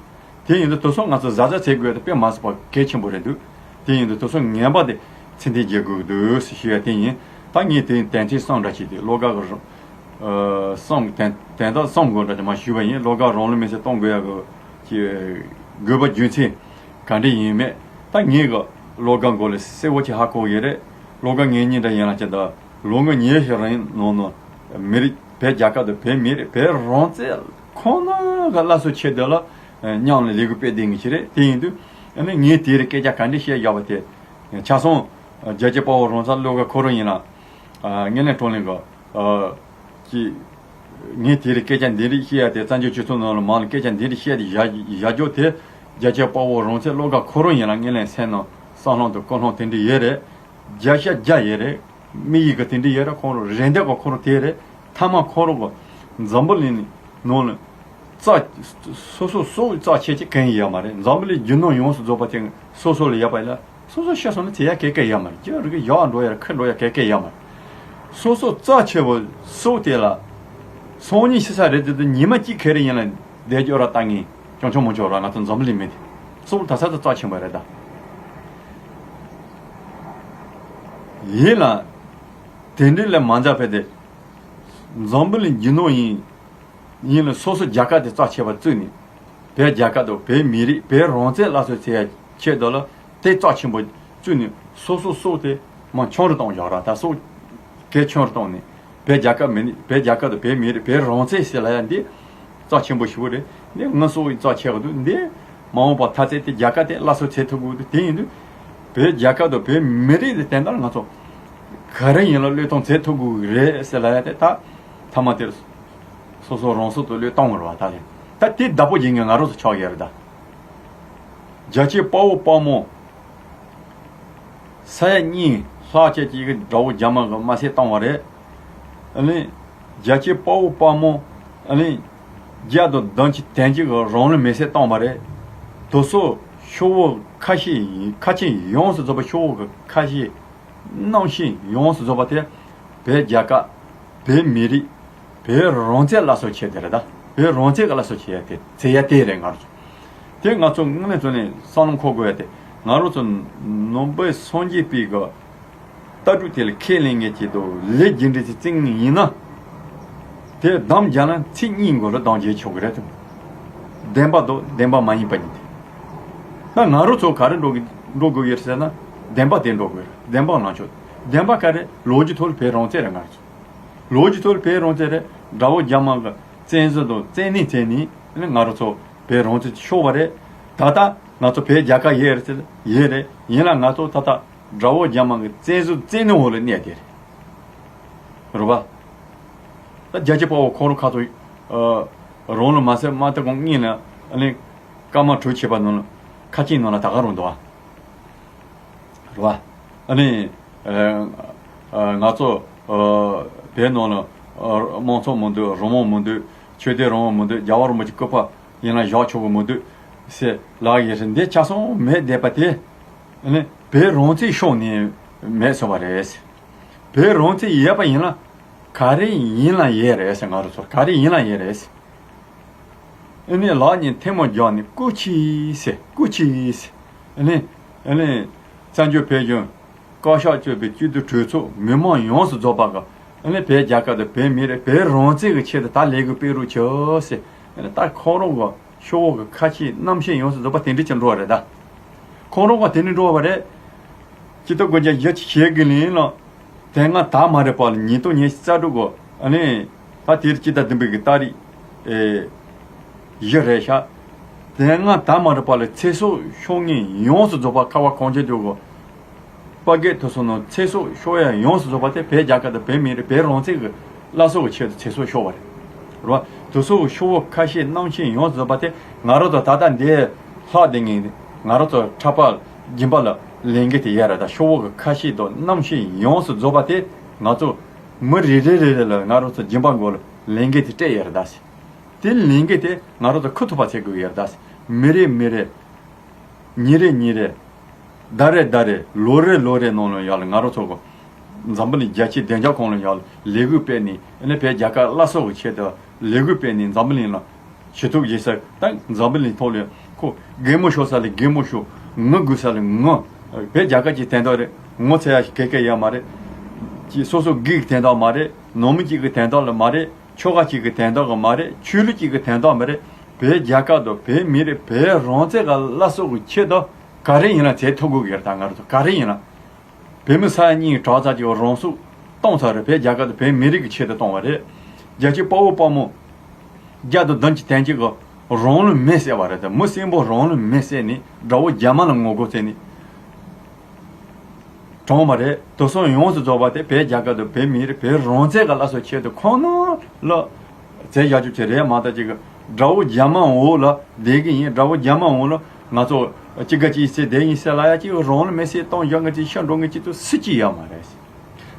དེ་ཡིན་དུས་དེ་ཚོ་ང་ཚོ་གཟབ་གཟབ་བྱེད་དགོས་དེ་དཔེ་མ་སྲིད་པ་གལ་ཆེན་པོ་རེད་འདུག་དེ་ཡིན་དུས་དེ་ཚོ་ངན་པ་དེ་ཚད་ལྡན་བྱེད་དགོས་འདུག་ཞུ་ཡ་དེ་ཡིན། ད་ངས་དེ་དོན་ཚན་གསུམ་འདྲ་ཞིག་དེ་བློ་དགའ་གི་རང་གསུམ་དོན་དོན་དག་གསུམ་དགོས་འདྲ་ཅིག་མ་ཞུས་པ་ཡིན། བློ་དགའ་རང་ལུས་མེར་སྲེག་གཏོང་དགོས་ཡ་གི་ཀྱི་དགོས་པ་རྒྱུ་མཚན་ག་འདྲ་ཡིན་མེད་ད་ངས་གི་བློ་དགའ་མགོ་ལ་གསལ་བོ་ཅིག་ཧ་གོ་གི་རེད། བློ་དགའ་ངེད་གཉིས་འདྲ་ཡིན་ལ་ཅི་ད་ལོ་ངོ་ཉི་ཤུ་རིང་ནང་ནང་མི་རིགས་བོད་རྒྱལ་ཁབ་དང་བོད་མི་རིགས་བོད་རང་བཙན་ཁོ་ན་གི་སླར་གསོ་ཆེད་དུ་ལ་མཉམ་ལ་ལས་འགུལ་སྤེལ་བསྡད་མཁན་ཞིག་རེད། དེ་ཡིན་དུས་ཨ་ནི་ངས་དེ་རིང་སྐད་ཆ་ག་འདྲ་བཤད་བཞག་པ་དེ་ཆ་ཚང་རྒྱལ་གཅེས་དཔའ་བོ་རང་ཚ་བློ་དགའ་ཁོ་རང་ཡིན་ལ་ངན་ལན་ཀྲོང་གླིང་གི་ཀྱི། ངས་དེ་རིང་སྐད་ཆ་འདི་རིགས་བཤད་ཡ་དེ་བཙན་བྱོལ་སྤྱི་ཚོགས་ནང་ལ་མང་ལ་སྐད་ཆ་འདི་རིགས་བཤད་དེ་བཞག་བཞག་རྒྱུ་དེ་རྒྱལ་གཅེས་དཔའ་བོ་རང་ཚེ་བློ་དགའ་ཁོ་རང་ཡིན་ལ་ངན་ལན་སེམས་ནང་ བསམ་བློ་དང་ཀུན་སློང་དེ་འདྲ་ཡོད་རེད། བརྒྱ་ཆ་བརྒྱ་ཡོད་རེད། དམིགས་ཡུལ་གྱི་དེ་འདྲ་ཡོད་རེད། ཁོང་རང་རེ་འདོད་གི་ཁོང་རང་དེ་རེད། མཐའ་མ་ཁོང་རང་གི་འཛམ་བུ་གླིང་ནང་ལ་རྩ་སོ་སོ་སོ་རྩ་ཆེ་ཆེ་གང་ཡོད་མ་རེད། འཛམ་བུ་གླིང་རྒྱུ་ནོར་ཡོངས་སུ་རྫོགས་པ་དེ་སོ་སོ་ལ་ཡོད་པ་ཡིན་ན། སོ་སོ་ཤི་སོང་ན་ཚེ་ཡ་གེ་གེ་ཡོད་མ་རེད། རྒྱུ་རིགས་ཡག་འགྲོ་ཡ་རེད། ཁེར་འགྲོ་ཡ་གེ་གེ་ཡོད་མ་རེད། སོ་སོ་རྩ་ཆེ་བོ་སོ་དེ་ལ་སང་ཉིན་ཤི་ས་རེད་དེ། དུ་ཉི་མ་གཅིག་ག་རེ་ཡིན་ལ་བསྡད་རྒྱུ་ར་ལྟ་ངན་ཅང་ཆུང་མང་ཆུང་ར། ང་ཚོ་འཛམ་བུ་གླིང་མི་དེ་སོ་ད་ས་ད་རྩ་ཆེན་པོ་རེད་ད། ཡིན་ལ་དེ་འདྲའི་ལས་མ་འཛའ་བས་དེ་འཛམ་བུ་གླིང་རྒྱུ་ནོར་ཡིན། ཡིན་ལ་སོ་སོ་རྒྱལ་ཁབ་དེ་རྩ་ཆེ་བ་བརྩིས་ནས། བོད་རྒྱལ་ཁབ་དང་བོད་མི་རིགས་བོད་རང་བཙན་སླར་གསོ་བྱེད་ཡ་ཆེད་དུ་ལ་དེ་རྩ་ཆེན་པོ་བརྩིས་ནས། སོ་སོ་སོ་དེ་མ་ཆུང་རུ་གཏོང་བཞག་ར། ད་སོ་གལ་ཆུང་རུ་གཏོང་ནས། བོད་རྒྱལ་ཁབ་མི་རིགས་བོད་རྒྱལ་ཁབ་དང་བོད་མི་རིགས་བོད་རང་བཙན་ཟེར་ལ་ཡ་འདི་རྩ་ཆེན་པོ་ཞེ་པོ་རེད། འདི་ང་སོ་ཡི་རྩ་ཆེ་བ་འདུག་འདི་མ་འོངས་པ་ཐ་ཚད་དེ་རྒྱལ་ཁབ་དེ་སླར་གསོ་བྱེད་ཐུབ་དགོས་འདུག་དེ་ཡིན་དུས་བོད་རྒྱལ་ཁབ་དང་བོད་མི་རིགས་དེ་དེ་འདྲ་ང་ཚོ་ག་རེ་ཡིན་ལ་བློས་གཏོང་བྱེད་ཐུབ་དགོས་རེད་ཟེར་ལ་ཡ་དེ་ད་མཐའ་མ་དེར། སོ་སོ་རང་སོ་དུ་བློས་གཏོང་བར་བ་ད་རེད། ད་དེ་བདག་པོ་བྱེད་མཁན་ང་རང་ཚོ་ཆགས་ཡོད་རེད་ད། རྒྱལ་གཅེས་དཔའ་བོ་དཔའ་མོ་ས་ཡ་གཉིས་ལྷག་ཅིག་ཅིག་གི་དགྲ་བོ་རྒྱ་དམར་གི་དམར་གསོད་བཏང་བ་རེད། ཨ་ནི་རྒྱལ་གཅེས་དཔའ་བོ་དཔའ་མོ་ཨ་ནི་བརྒྱ་དང་བདུན་ཅུ་དོན་གཅིག་གི་རང་ལུས་མེར་སྲེག་བཏང་བ་རེད། དེ་ཚོ་ཤོག་བུ་ཁ་ཤས་ཁ་ཆེམས་ཡོངས་སུ་རྫོགས་པ་ཤོག་བུ་གི་ཁ་ཤས། རྣམ་ཤེས་ཡོངས་སུ་རྫོགས་པ་དེ་བོད་རྒྱལ་ཁབ་བོད་མི་རིགས་བོད་རང་བཙན་སླར་གསོ་བྱེད་དེ་རེད་ད། བོད་རང་བཙན་གྱི་སླར་གསོ་བྱེད་ཡ་དེ་བྱེད་ཡ་དེ་རེད། ང་རང་ཚོ་དེ་ང་ཚོ་དངོས་གནས་ཚོ་ནས་བསམ་བློ་འཁོར་དགོས་ཡ་དེ། ང་རང་ཚོ་ནང་པའི་སངས་རྒྱས་པའི་གི་ལྟ་གྲུབ་དེ་ལ་ཁས་ལེན་མཁན་གྱི་དོ་ལས་རྒྱུ་འབྲས་ཅིག་བརྩི་ངེས་ཡིན་ན། དེ་གདམ་རྒྱག་ན་ཚིག་གཉིས་མགོ་ལ་གདམ་རྒྱག་ཆོག་གི་རེད་དམ། བདེན་པ་དང་བདེན་པ་མ་ཡིན་པ་གཉིས་དེ། ད་ང་རང་ཚོ་ག་རེ་འགྲོ་གི་འགྲོ་དགོས་ཡོད་ཟེར་ན། བདེན་པ་དེ་འགྲོ་དགོས་རེད། བདེན་པ་ལངས་ཆོག་བདེན་པ་ག་རེ། ལོ་རྒྱུས་ཐོག་ལ་བོད་རང་བཙན་རེད། ང་རང་ཚོ་ལོ་རྒྱུས་ཐོག་ལ་བོད་རང་བཙན་རེད། དགྲ་བོ་རྒྱ་དམར་གི་བཙན་འཛུལ་དང་བཙན་གནོན་བྱས་ནས་ང་རང་ཚོ་བོད་རང་བཙན་ཤོར་བ་རེད། ད་ལྟ་ང་ཚོ་བོད་རྒྱལ་ཁབ་ཡོད་རེད་ཟེར། ཡོད་རེད། ཡིན་ལ་ང་ཚོ་ད་ལྟ་དགྲ་བོ་རྒྱ་དམར་གི་བཙན་འཛུལ་བཙན་གནོན་འོག་ལ་གནས་དེ་རེད། རེད་པ། ད་རྒྱལ་གཅེས་དཔའ་བོ་ཁོང་རང་ཁ་ཐུག་ཨ། རང་ལ་མ་ཟད་མ་ཐུག་གོང་གཉིས་ལ་ཨ་ནི་སྐར་མ་དྲུག་བྱས་པ་ནང་ལ་ཁ་ཆེམས་ནང་ལ་ད་ག་རང་འདུག་ཨ། རེད་པ། ཨ་ནི་ཨ། ཨ། ང་ཚོ་ཨ། བོད་ནང་ལ་ཨ། དམངས་གཙོ་མི་འདུག་རང་དབང་མི་འདུག་ཆོས་དད་རང་དབང་མི་འདུག་རྒྱལ་བ་རིན་པོ་ཆེ་སྐུ་པར་ཡིན་ན་བཞག་ཆོག་གི་མི་འདུག་ཟེར་ལབ་ཡོད་རེད། འདི་ཆ་ཚང་མེད་བསྡད་པ་དེ་ཨ་ནི་བོད་རང་བཙན་ཤོར་ནས་མེད་སོང་བ་རེད། བོད་རང་བཙན་ཡོད་པ་ཡིན་ན་ག་རེ་ཡིན་ལ་ཡོད་རེད་ཟེར། ང་རང་ཚོ་ག་རེ་ཡིན་ལ་ཡོད་རེད་ཟེར། ཨ་ནི་ལག་གཉིས་ཐལ་མོ་སྦྱར་ནས་སྐུ་མཁྱེན་ཟེར། སྐུ་མཁྱེན་ཟེར། ཨ་ནི་ཨ་ནི་བཙན་བྱོལ་བོད་གཞུང་བཀའ་ཤག་གཙོས་པའི་སྤྱི་འཐུས་གྲོས་ཚོགས་མི་མང་ཡོངས་སུ་རྫོགས་པ་གི་ཨ་ནི་བོད་རྒྱལ་ཁབ་དང་བོད་མི་རིགས་བོད་རང་བཙན་གྱི་ཆེད་དུ་ད་ལས་འགུལ་སྤེལ་རོགས་བྱོས་ཟེར། ཨ་ནི་ད་ཁོང་རང་གི་ཤོག་བུ་གི་ཁ་ཆེམས་རྣམ་ཤེས་ཡོངས་སུ་རྫོགས་པ་དེ་འདྲ་ཅིག་འགྲོ་བ་རེད་ད། ཁོང་རང་གི་དེ་འདྲ་འགྲོ་བ་རེད། སྤྱི་ཟླ་དགུ་བརྒྱ་བཞི་བཅུ་ཞེ་དགུ་ལིན་ལ། དེ་སྔ་ད་མ་རེད་པ་ལ་ཉིས་སྟོང་ཉི་ཤུ་རྩ་དྲུག་གོ། ཨ་ནི། ད་དེར་སྤྱི་ཟླ་བདུན་པའི་གི་ཏ་རིག་ཨེ། བཞི་རེད་ཤག་དེ་སྔ་ད་མ་རེད་པ་ལ་ཚེ་སྲོག་ཤོར་མཁན་ཡོངས་སུ་རྫོགས་པ་ཁ་བ་གངས་ཅན་ལྗོངས་གོ། དཔའ་སྐད་ཐོས་སོང་ནོ་ཚེ་སྲོག་ཤོར་ཡ་ཡོངས་སུ་རྫོགས་པ་དེ་བོད་རྒྱལ་ཁབ་དང་བོད་མི་རིགས་བོད་རང་བཙན་གི་བླ་སྲོག་གི་ཆེད་དུ་ཚེ་སྲོག་ཤོར་བ་རེད། རེད་བ། དེ་ཚོ་གི་ཤོག་བུ་ཁ་ཤས་རྣམ་ཤེས་ཡོངས་སུ་རྫོགས་པ་དེ་ང་རང་ཚོ་ད་ལྟ་འདིར་ལྷག་བསྡད་མཁན་ང་རང་ཚོ་འཁྲབ་པ་སྦྱིན་པ་ལ་ལས་འགན་དེ་ཡོད་རེད། ད་ཤོག་བུ་གི་ཁ་ཤས་དང་རྣམ་ཤེས་ཡོངས་སུ་རྫོགས་པ་དེ་ང་ཚོ་མི་རེ་རེ་རེ་རེ་ལ་ང་རང་ཚོ་སྦྱིན་པ་མགོ་ལ་ལས་འགན་དེ་སྤྲད་ཡོད་རེད། ད་དེ་ལས་འགན་དེ་ང་རང་ཚོ་ཁུར་ཐུབ་པ་བྱེད་དགོས་ཡོད་རེད། ད་མི་རེ་མི་རེ། ཉིན་རེ་ཉིན་རེ། ཟླ་རེ་ཟླ་རེ། ལོ་རེ་ལོ་རེ་ནང་ལ་ཡར་ལ་ང་རང་ཚོ་གི་འཛམ་བུ་གླིང་རྒྱལ་སྤྱིའི་བདེ་འཇགས་ཁང་ལ་ཡར་ལ་ལས་འགུལ་སྤེལ་ནས་ཨ་ནི་བོད་རྒྱལ་ཁབ་སླར་གསོ་གི་ཆེད་དུ་ལས་འགུལ་སྤེལ་ནས་འཛམ་བུ་གླིང་ལ་ཞུ་གཏུག་བྱེད་ས། ད་འཛམ་བུ་གླིང་ཐོག་ལ་ཁོ་གད་མོ་ཤོར་ས་ལ་གད་མོ་ཤོར། ངུ་དགོས་ས་ལ་ངུ། བོད་རྒྱལ་ཁབ་ཀྱི་དོན་དག་རེད། ངོ་ཚ་ཡ་ཞིག་ག་གེ་ཡོད་མ་རེད། ཅིག་སོ་སོ་སྒེར་གྱི་དོན་དག་མ་རེད། ནང་མི་གཅིག་གི་དོན་དག་ལ་མ་རེད། ཆོལ་ཁ་གཅིག་གི་དོན་དག་གི་མ་རེད། ཆོས་ལུགས་གཅིག་གི་དོན་དག་མ་རེད། བོད་རྒྱལ་ཁབ་དང་བོད་མི་རིགས་བོད་རང་བཙན་ག་སླར་གསོ་གི་ཆེད་དུ་ག་རེ་ཡིན་ན་བྱེད་ཐུབ་དགོས་ཀྱི་རེད། ད་ང་རང་ཚོ་ག་རེ་ཡིན་ན། བོད་མི་ས་ཡ་གཉིས་གྲངས་ཚང་གཅིག་རང་སྲོག་བཏང་ཚར་རེད། བོད་རྒྱལ་ཁབ་དང་བོད་མི་རིགས་ཀྱི་ཆེད་དུ་བཏང་བ་རེད། རྒྱལ་གཅེས་དཔའ་བོ་དཔའ་མོ་བརྒྱ་དང་བདུན་ཅུ་དོན་གཅིག་གི་རང་ལུས་མེ་བསད་པ་རེད། ད་མི་གསོན་པོ་རང་ལུས་མེ་བསད་ནས་དགྲ་བོ་རྒྱ་དམར་ལ་ངོ་རྒོལ་བྱས་ནས། གྲོངས་པ་རེད། དེ་སོང་ཡོངས་སུ་རྫོགས་པ་དེ་བོད་རྒྱལ་ཁབ་དང་བོད་མི་རིགས་བོད་རང་བཙན་ག་སླར་གསོ་ཆེད་དུ་ཁོ་ན་ལ་རྩལ་བཞག་རྒྱུ་ཅིག་རེད་མ་གཏོགས་ཅིག་གི་དགྲ་བོ་རྒྱ་དམར་འོག་ལ་བསྡད་ཀྱི་ཡིན། དགྲ་བོ་རྒྱ་དམར་འོག་ལ་ ང་ཚོ་གཅིག་ག་གཅིག་ཟེར་བསྡད་ཡིན་ཟེར་ལ་ཡ་གཅིག་རང་ལ་མེ་སྲེག་གཏོང་ཡག་ང་ཅིག་ཤི་འགྲོ་ང་ཅིག་ཏུ་སུ་གཅིག་ཡོད་མ་རེད།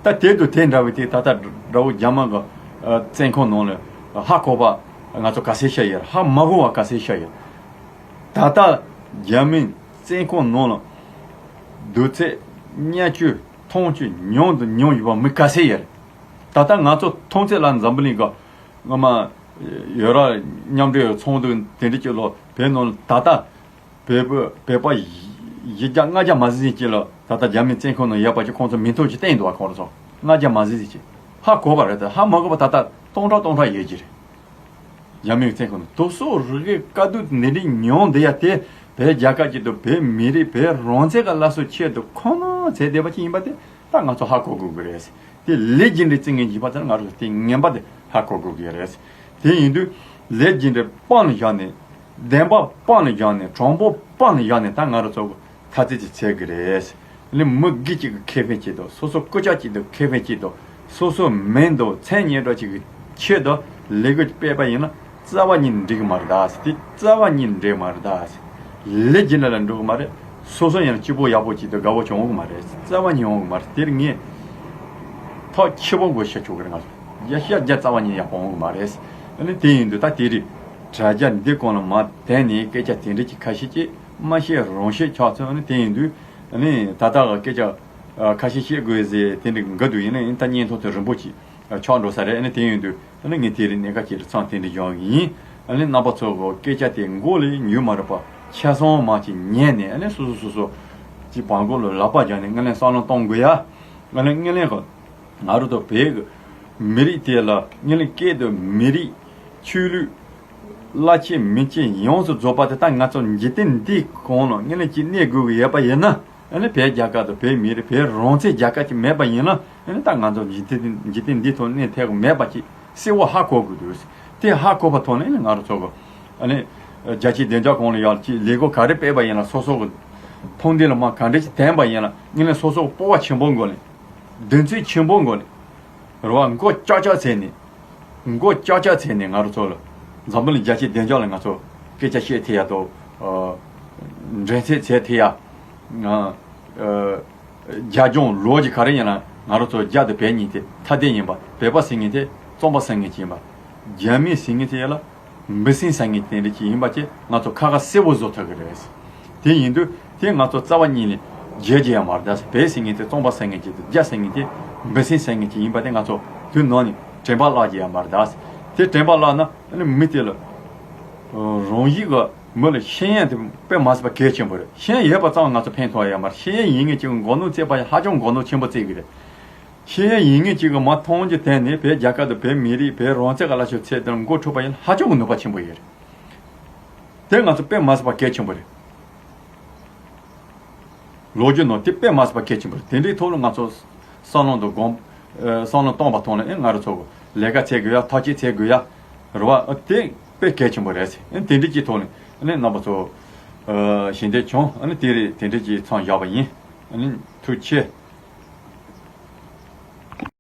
ད་དེ་དུ་དེ་འདྲ་བའི་དེ་ད་ལྟ་དགྲ་བོ་རྒྱ་དམར་གི་བཙོན་ཁང་ནང་ལ་ཧ་གོ་བ་ང་ཚོ་ག་ཚད་ཤ་ཡོད། ཧ་མ་གོ་བ་ག་ཚད་ཤ་ཡོད། ད་ལྟ་རྒྱ་མིའི་བཙོན་ཁང་ནང་ལ་དུས་ཚོད་ཉི་ཤུ་ཐོང་ཆུ་ཉུང་དུ་ཉུང་ཡོད་པ་མི་ག་ཚད་ཡོད་རེད། ད་ལྟ་ང་ཚོ་མཐོང་ཚད་ལ་འཛམ་བུ་གླིང་གི་སྔོན་མ་ཡོད་ར་མཉམ་འབྲེལ་ཚོགས་འདུ་དེ་འདྲ་ཅིག་ལོ་བོད་ནང་ད་ལྟ་བོད་བོད་པ་བཞི་བརྒྱ་ལྔ་བརྒྱ་མ་ཟིན་ཅིག་ལ་ད་ལྟ་རྒྱ་མིའི་བཙོན་ཁང་ནང་ཡོད་པ་ཅིག་ཁོང་ཚོ་མིང་ཐོ་ཅིག་བསྟན་འདུག་བ། ཁོང་ཚོ་ལྔ་བརྒྱ་མ་ཟིན་ཅིག་ཧ་གོ་བ་རེད། ད་ཧ་མ་གོ་བ་ད་ལྟ་སྟོང་ཕྲག་སྟོང་ཕྲག་ཡོད་ཀྱི་རེད། རྒྱ་མིའི་བཙོན་ཁང་ནང་དུ་སོ་རི་གའི་དཀའ་སྡུག་འདི་འདྲའི་མྱོང་འདི་ཡ་དེ་བོད་རྒྱལ་ཁབ་ཅིག་ཏུ་བོད་མི་རིགས་བོད་རང་བཙན་གྱི་སླར་གསོ་ཆེད་དུ་ཁོ་ན་བྱས་བསྡད་པ་ཅིག་ཡིན་པ་དེ་ད་ང་ཚོ་ཧ་གོ་དགོས་ཀྱི་རེད། དེ་ལས་རྒྱུ་འབྲས་བརྩི་མཁན་ཡིན་པ་དེ་ང་ཚོ་དེ་ངན་པ་དེ་ཧ་གོ་དགོས་ཀྱི་རེད། དེ་ཡིན་དུས་ལས་རྒྱུ་འབྲས་སྤང་ལ་བཞག་ནས་བདེན་པ་སྤང་ལ་བཞག་ནས་གྲངས་འབོར་སྤང་ལ་བཞག་ནས་ད་ང་རང་ཚོ་ཐ་ཚིག་ཅིག་བྱེད་ཀྱི་རེད། ནི་མི་སྒེར་གཅིག་གི་ཁེ་ཕན་ཆེད་དུ་སོ་སོ་སྐུ་ཕྱྭ་གཅིག་ཏུ་ཁེ་ཕན་ཆེད་དུ་སོ་སོ་མིང་དུ་མཚན་སྙན་གྲགས་གཅིག་གི་ཆེད་དུ་ལས་འགུལ་སྤེལ་པ་ཡིན་ན་རྩ་བ་ཉིད་འགྲིག་གི་མ་རེད་ད་ཟེར། དེ་རྩ་བ་ཉིད་འགྲིག་མ་རེད་ད་ཟེར། ལས་རྒྱུ་འབྲས་ལ་འགྲོ་གི་མ་རེད། སོ་སོ་ཡང་སྐྱིད་པོ་ཡག་པོ་གཅིག་ཏུ་དགའ་བོ་བྱུང་གི་མ་རེད། རྩ་བ་ཉིད་ཡོང་གི་མ་རེད། དེར་ངས་ཐག་ཆེ་པོ་དགོས་ཤ་ཆོག་གི་རེད། ང་ཚོ་རྒྱ་ཤ་རྒྱ་རྩ་བ་ཉིད་ཡག་པོ་ཡོང་གི་མ་རེད། ཨ་ནི་དེ་ཡིན་དུས་ད་དེ་རིགས་དྲ་རྒྱ་འདི་གོང་ལ་མ་བསྟན་ནས་སྐད་ཆ་དེ་འདྲ་གི་ཁ་ཤས་ཀྱིས་མ་བཤད་རང་བཤད་ཆགས་ཚུལ། ཨ་ནི་དེ་ཡིན་དུས་ཨ་ནི་ད་ལྟ་གི་སྐད་ཆ་ཨ་ཁ་ཤས་བཤད་དགོས་ཟེར་དེ་འདྲ་འགའ་འདུག་ཡིན་ན་ཡིན་ད་བརྙན་ཐུང་དེ་རིང་པོ་ཅིག་ཨ་ཆགས་འགྲོ་ས་རེད། ཨ་ནི་དེ་ཡིན་དུས་ཨ་ནི་ངས་དེ་རིང་གནད་འགག་ཅིག་ལ་མཚམས་དེ་འདྲ་སྦྱར་གི་ཡིན། ཨ་ནི་རྣམ་པ་ཚོ་གི་སྐད་ཆ་དེ་མགོ་ལ་ཉོན་མ་རེད་པ། ཆ་ཚང་མ་ཅིག་ཉན་ནས་ཨ་ནི་སོ་སོ་སོ་སོ་ཅིག་བང་མགོ་ལ་ལག་པ་སྦྱར་ནས་དངོས་གནས་བསམ་བློ་གཏོང་དགོས་ཡ། ཨ་ནི་དངོས་གནས་གི་ང་རང་ཚོ་བོད་གི་མི་རིགས་དེ་ལ་དངོས་གནས་སྐད་དུ་མི་རིགས་ཆོས་ལུགས་བླ་ཆེན་མི་ཆེན་ཡོངས་སུ་རྫོགས་པ་དེ་ད་ང་ཚོ་འཇིག་རྟེན་འདིའི་གོང་ལ་དངོས་གནས་ཅིག་གནས་དགོས་ཀྱི་ཡོད་པ་ཡིན་ན། ཨ་ནི་བོད་རྒྱལ་ཁབ་དང་བོད་མི་རིགས་བོད་རང་བཙན་རྒྱལ་ཁབ་ཅིག་མེད་པ་ཡིན་ན་ཨ་ནི་ད་ང་ཚོ་འཇིག་རྟེན་འཇིག་རྟེན་འདིའི་ཐོག་གནས་ཐུབ་ཀྱི་མེད་པ་ཅིག་གསལ་བོ་ཧ་གོ་དགོས་འདུག་དེ་ཧ་གོ་བ་ཐོག་ནས་ང་རང་ཚོ་གི་ཨ་ནི་རྒྱལ་སྤྱིའི་བདེ་འཇགས་ཁང་ལ་ཡར་ཅིག་ལས་འགུལ་ག་རེ་སྤེལ་བ་ཡིན་ན་སོ་སོ་གི་ཐོག་འདི་ལ་མ་ག་འདྲ་ཅིག་བསྟན་པ་ཡིན་ན་དངོས་གནས་སོ་སོ་སྤོབས་པ་ཆེན་པོ་སྒོ་ནས་གདེང་ཚོད་ཆེན་པོ་སྒོ་ནས་རེ་བ་མགོ་ལྕག་ལྕག་བྱས་ནས། མགོ་ལྕག་ལྕག་བྱས་ནས་ང་རང་ཚོ་ལ་འཛམ་བུ་གླིང་རྒྱལ་སྤྱིའི་བདེ་འཇགས་ལ་ང་ཚོ་སྐད་ཆ་བཤད་ཐུབ་ཡ་དང་། ཨ། འགྲན་རྩོད་བྱེད་ཐུབ་ཡ། ཨ། ཨ། རྒྱ་ལྗོངས་ལོ་གཅིག་ག་རེ་ཡིན་ན་ང་རང་ཚོ་རྒྱ་དང་བོད་གཉིས་དེ་ཐ་དད་ཡིན་པ། བོད་པ་ཟེར་མཁན་དེ་བཙོན་པ་ཟེར་མཁན་ཅིག་ཡིན་པ། རྒྱ་མི་ཟེར་མཁན་དེ་ཡ་ལ། འབུ་སྲིན་ཟ་མཁན་དེ་འདྲ་ཅིག་ཡིན་པ་ཅིག་ང་ཚོ་ཁ་ཁ་གསལ་པོ་བཟོ་ཐུབ་ཀྱི་རེད། དེ་ཡིན་དུས་དེ་ང་ཚོ་རྩ་བ་ཉིད་ནས་བརྗེད་རྒྱུ་ཡང་མ་རེད་ད། བོད་ཟེར་མཁན་དེ་བཙོན་པ་ཟ་མཁན་ཅིག་དང་རྒྱ་ཟེར་མཁན་དེ་འབུ་སྲིན་ཟ་མཁན་ཅིག་ཡིན་པ་དེ་ང་ཚོ་དུས་ནང་ནས་དྲན་པ་བརླག་རྒྱུ་ཡང་མ་རེད་ད། དེ་དྲན་པ་བརླག་ན་ཨ་ནི་མི་དེ་ལ་རང་ཡིད་ཀྱི་མི་ལ་ཤེས་ཡོན་དེ་དཔེ་མ་སྲིད་པ་གལ་ཆེན་པོ་རེད། ཤེས་ཡོན་ཡོད་པ་ཙམ་ང་ཚོ་ཕན་ཐོགས་ཡོད་མ་རེད། ཤེས་ཡོན་ཡིན་མཁན་ཅིག་གི་མགོ་ནོར་བཙལ་བ་ཡང་ཧ་ཅང་མགོ་ནོར་ཆེན་པོ་བཙལ་གི་རེད། ཤེས་ཡོན་ཡིན་མཁན་ཅིག་གིས་མ་མཐོང་རྒྱུ་དེ་ནི་བོད་རྒྱལ་ཁབ་དང་བོད་མི་རིགས་བོད་རང་བཙན་གྱི་ལ་ཆོས་ཚད་དེར་མགོ་འཁྲུག་པ་ཡིན་ཧ་ཅང་གི་ནུས་པ་ཆེན་པོ་ཡོད་རེད། དེ་ང་ཚོ་དཔེ་མ་སྲིད་པ་གལ་ཆེན་པོ་རེད། ལོ་རྒྱུས་ནང་དེ་དཔེ་མ་སྲིད་པ་གལ་ཆེན་པོ་རེད། དེ་འདྲའི་ཐོག་ལ་ང་ཚོ་བསམ་བློ་དང་དགོངས་བསམ་བློ་གཏོང་བ་ཐོག་ནས་ཨེ་ང་རང་ཚོ་ལས་ཀ་བྱེད་དགོས་ཡ་ཐག་གཅོད་བྱེད་དགོས་ཡ་རེད་བ། དེ་དཔེ་གལ་ཆེན་པོ་རེད། ཨེ་དེ་འདྲའི་ཅིག་ཐོག་ནས་ཨེ་རྣམ་པ་ཚོ་ཞལ་འདེབས་བྱུང་ཨེ་དེ་རེད། དེ་འདྲའི་ཅིག་མཚམས་བཞག་པ་ཡིན། ཨ་ནི་ཐུགས་རྗེ་ཆེ།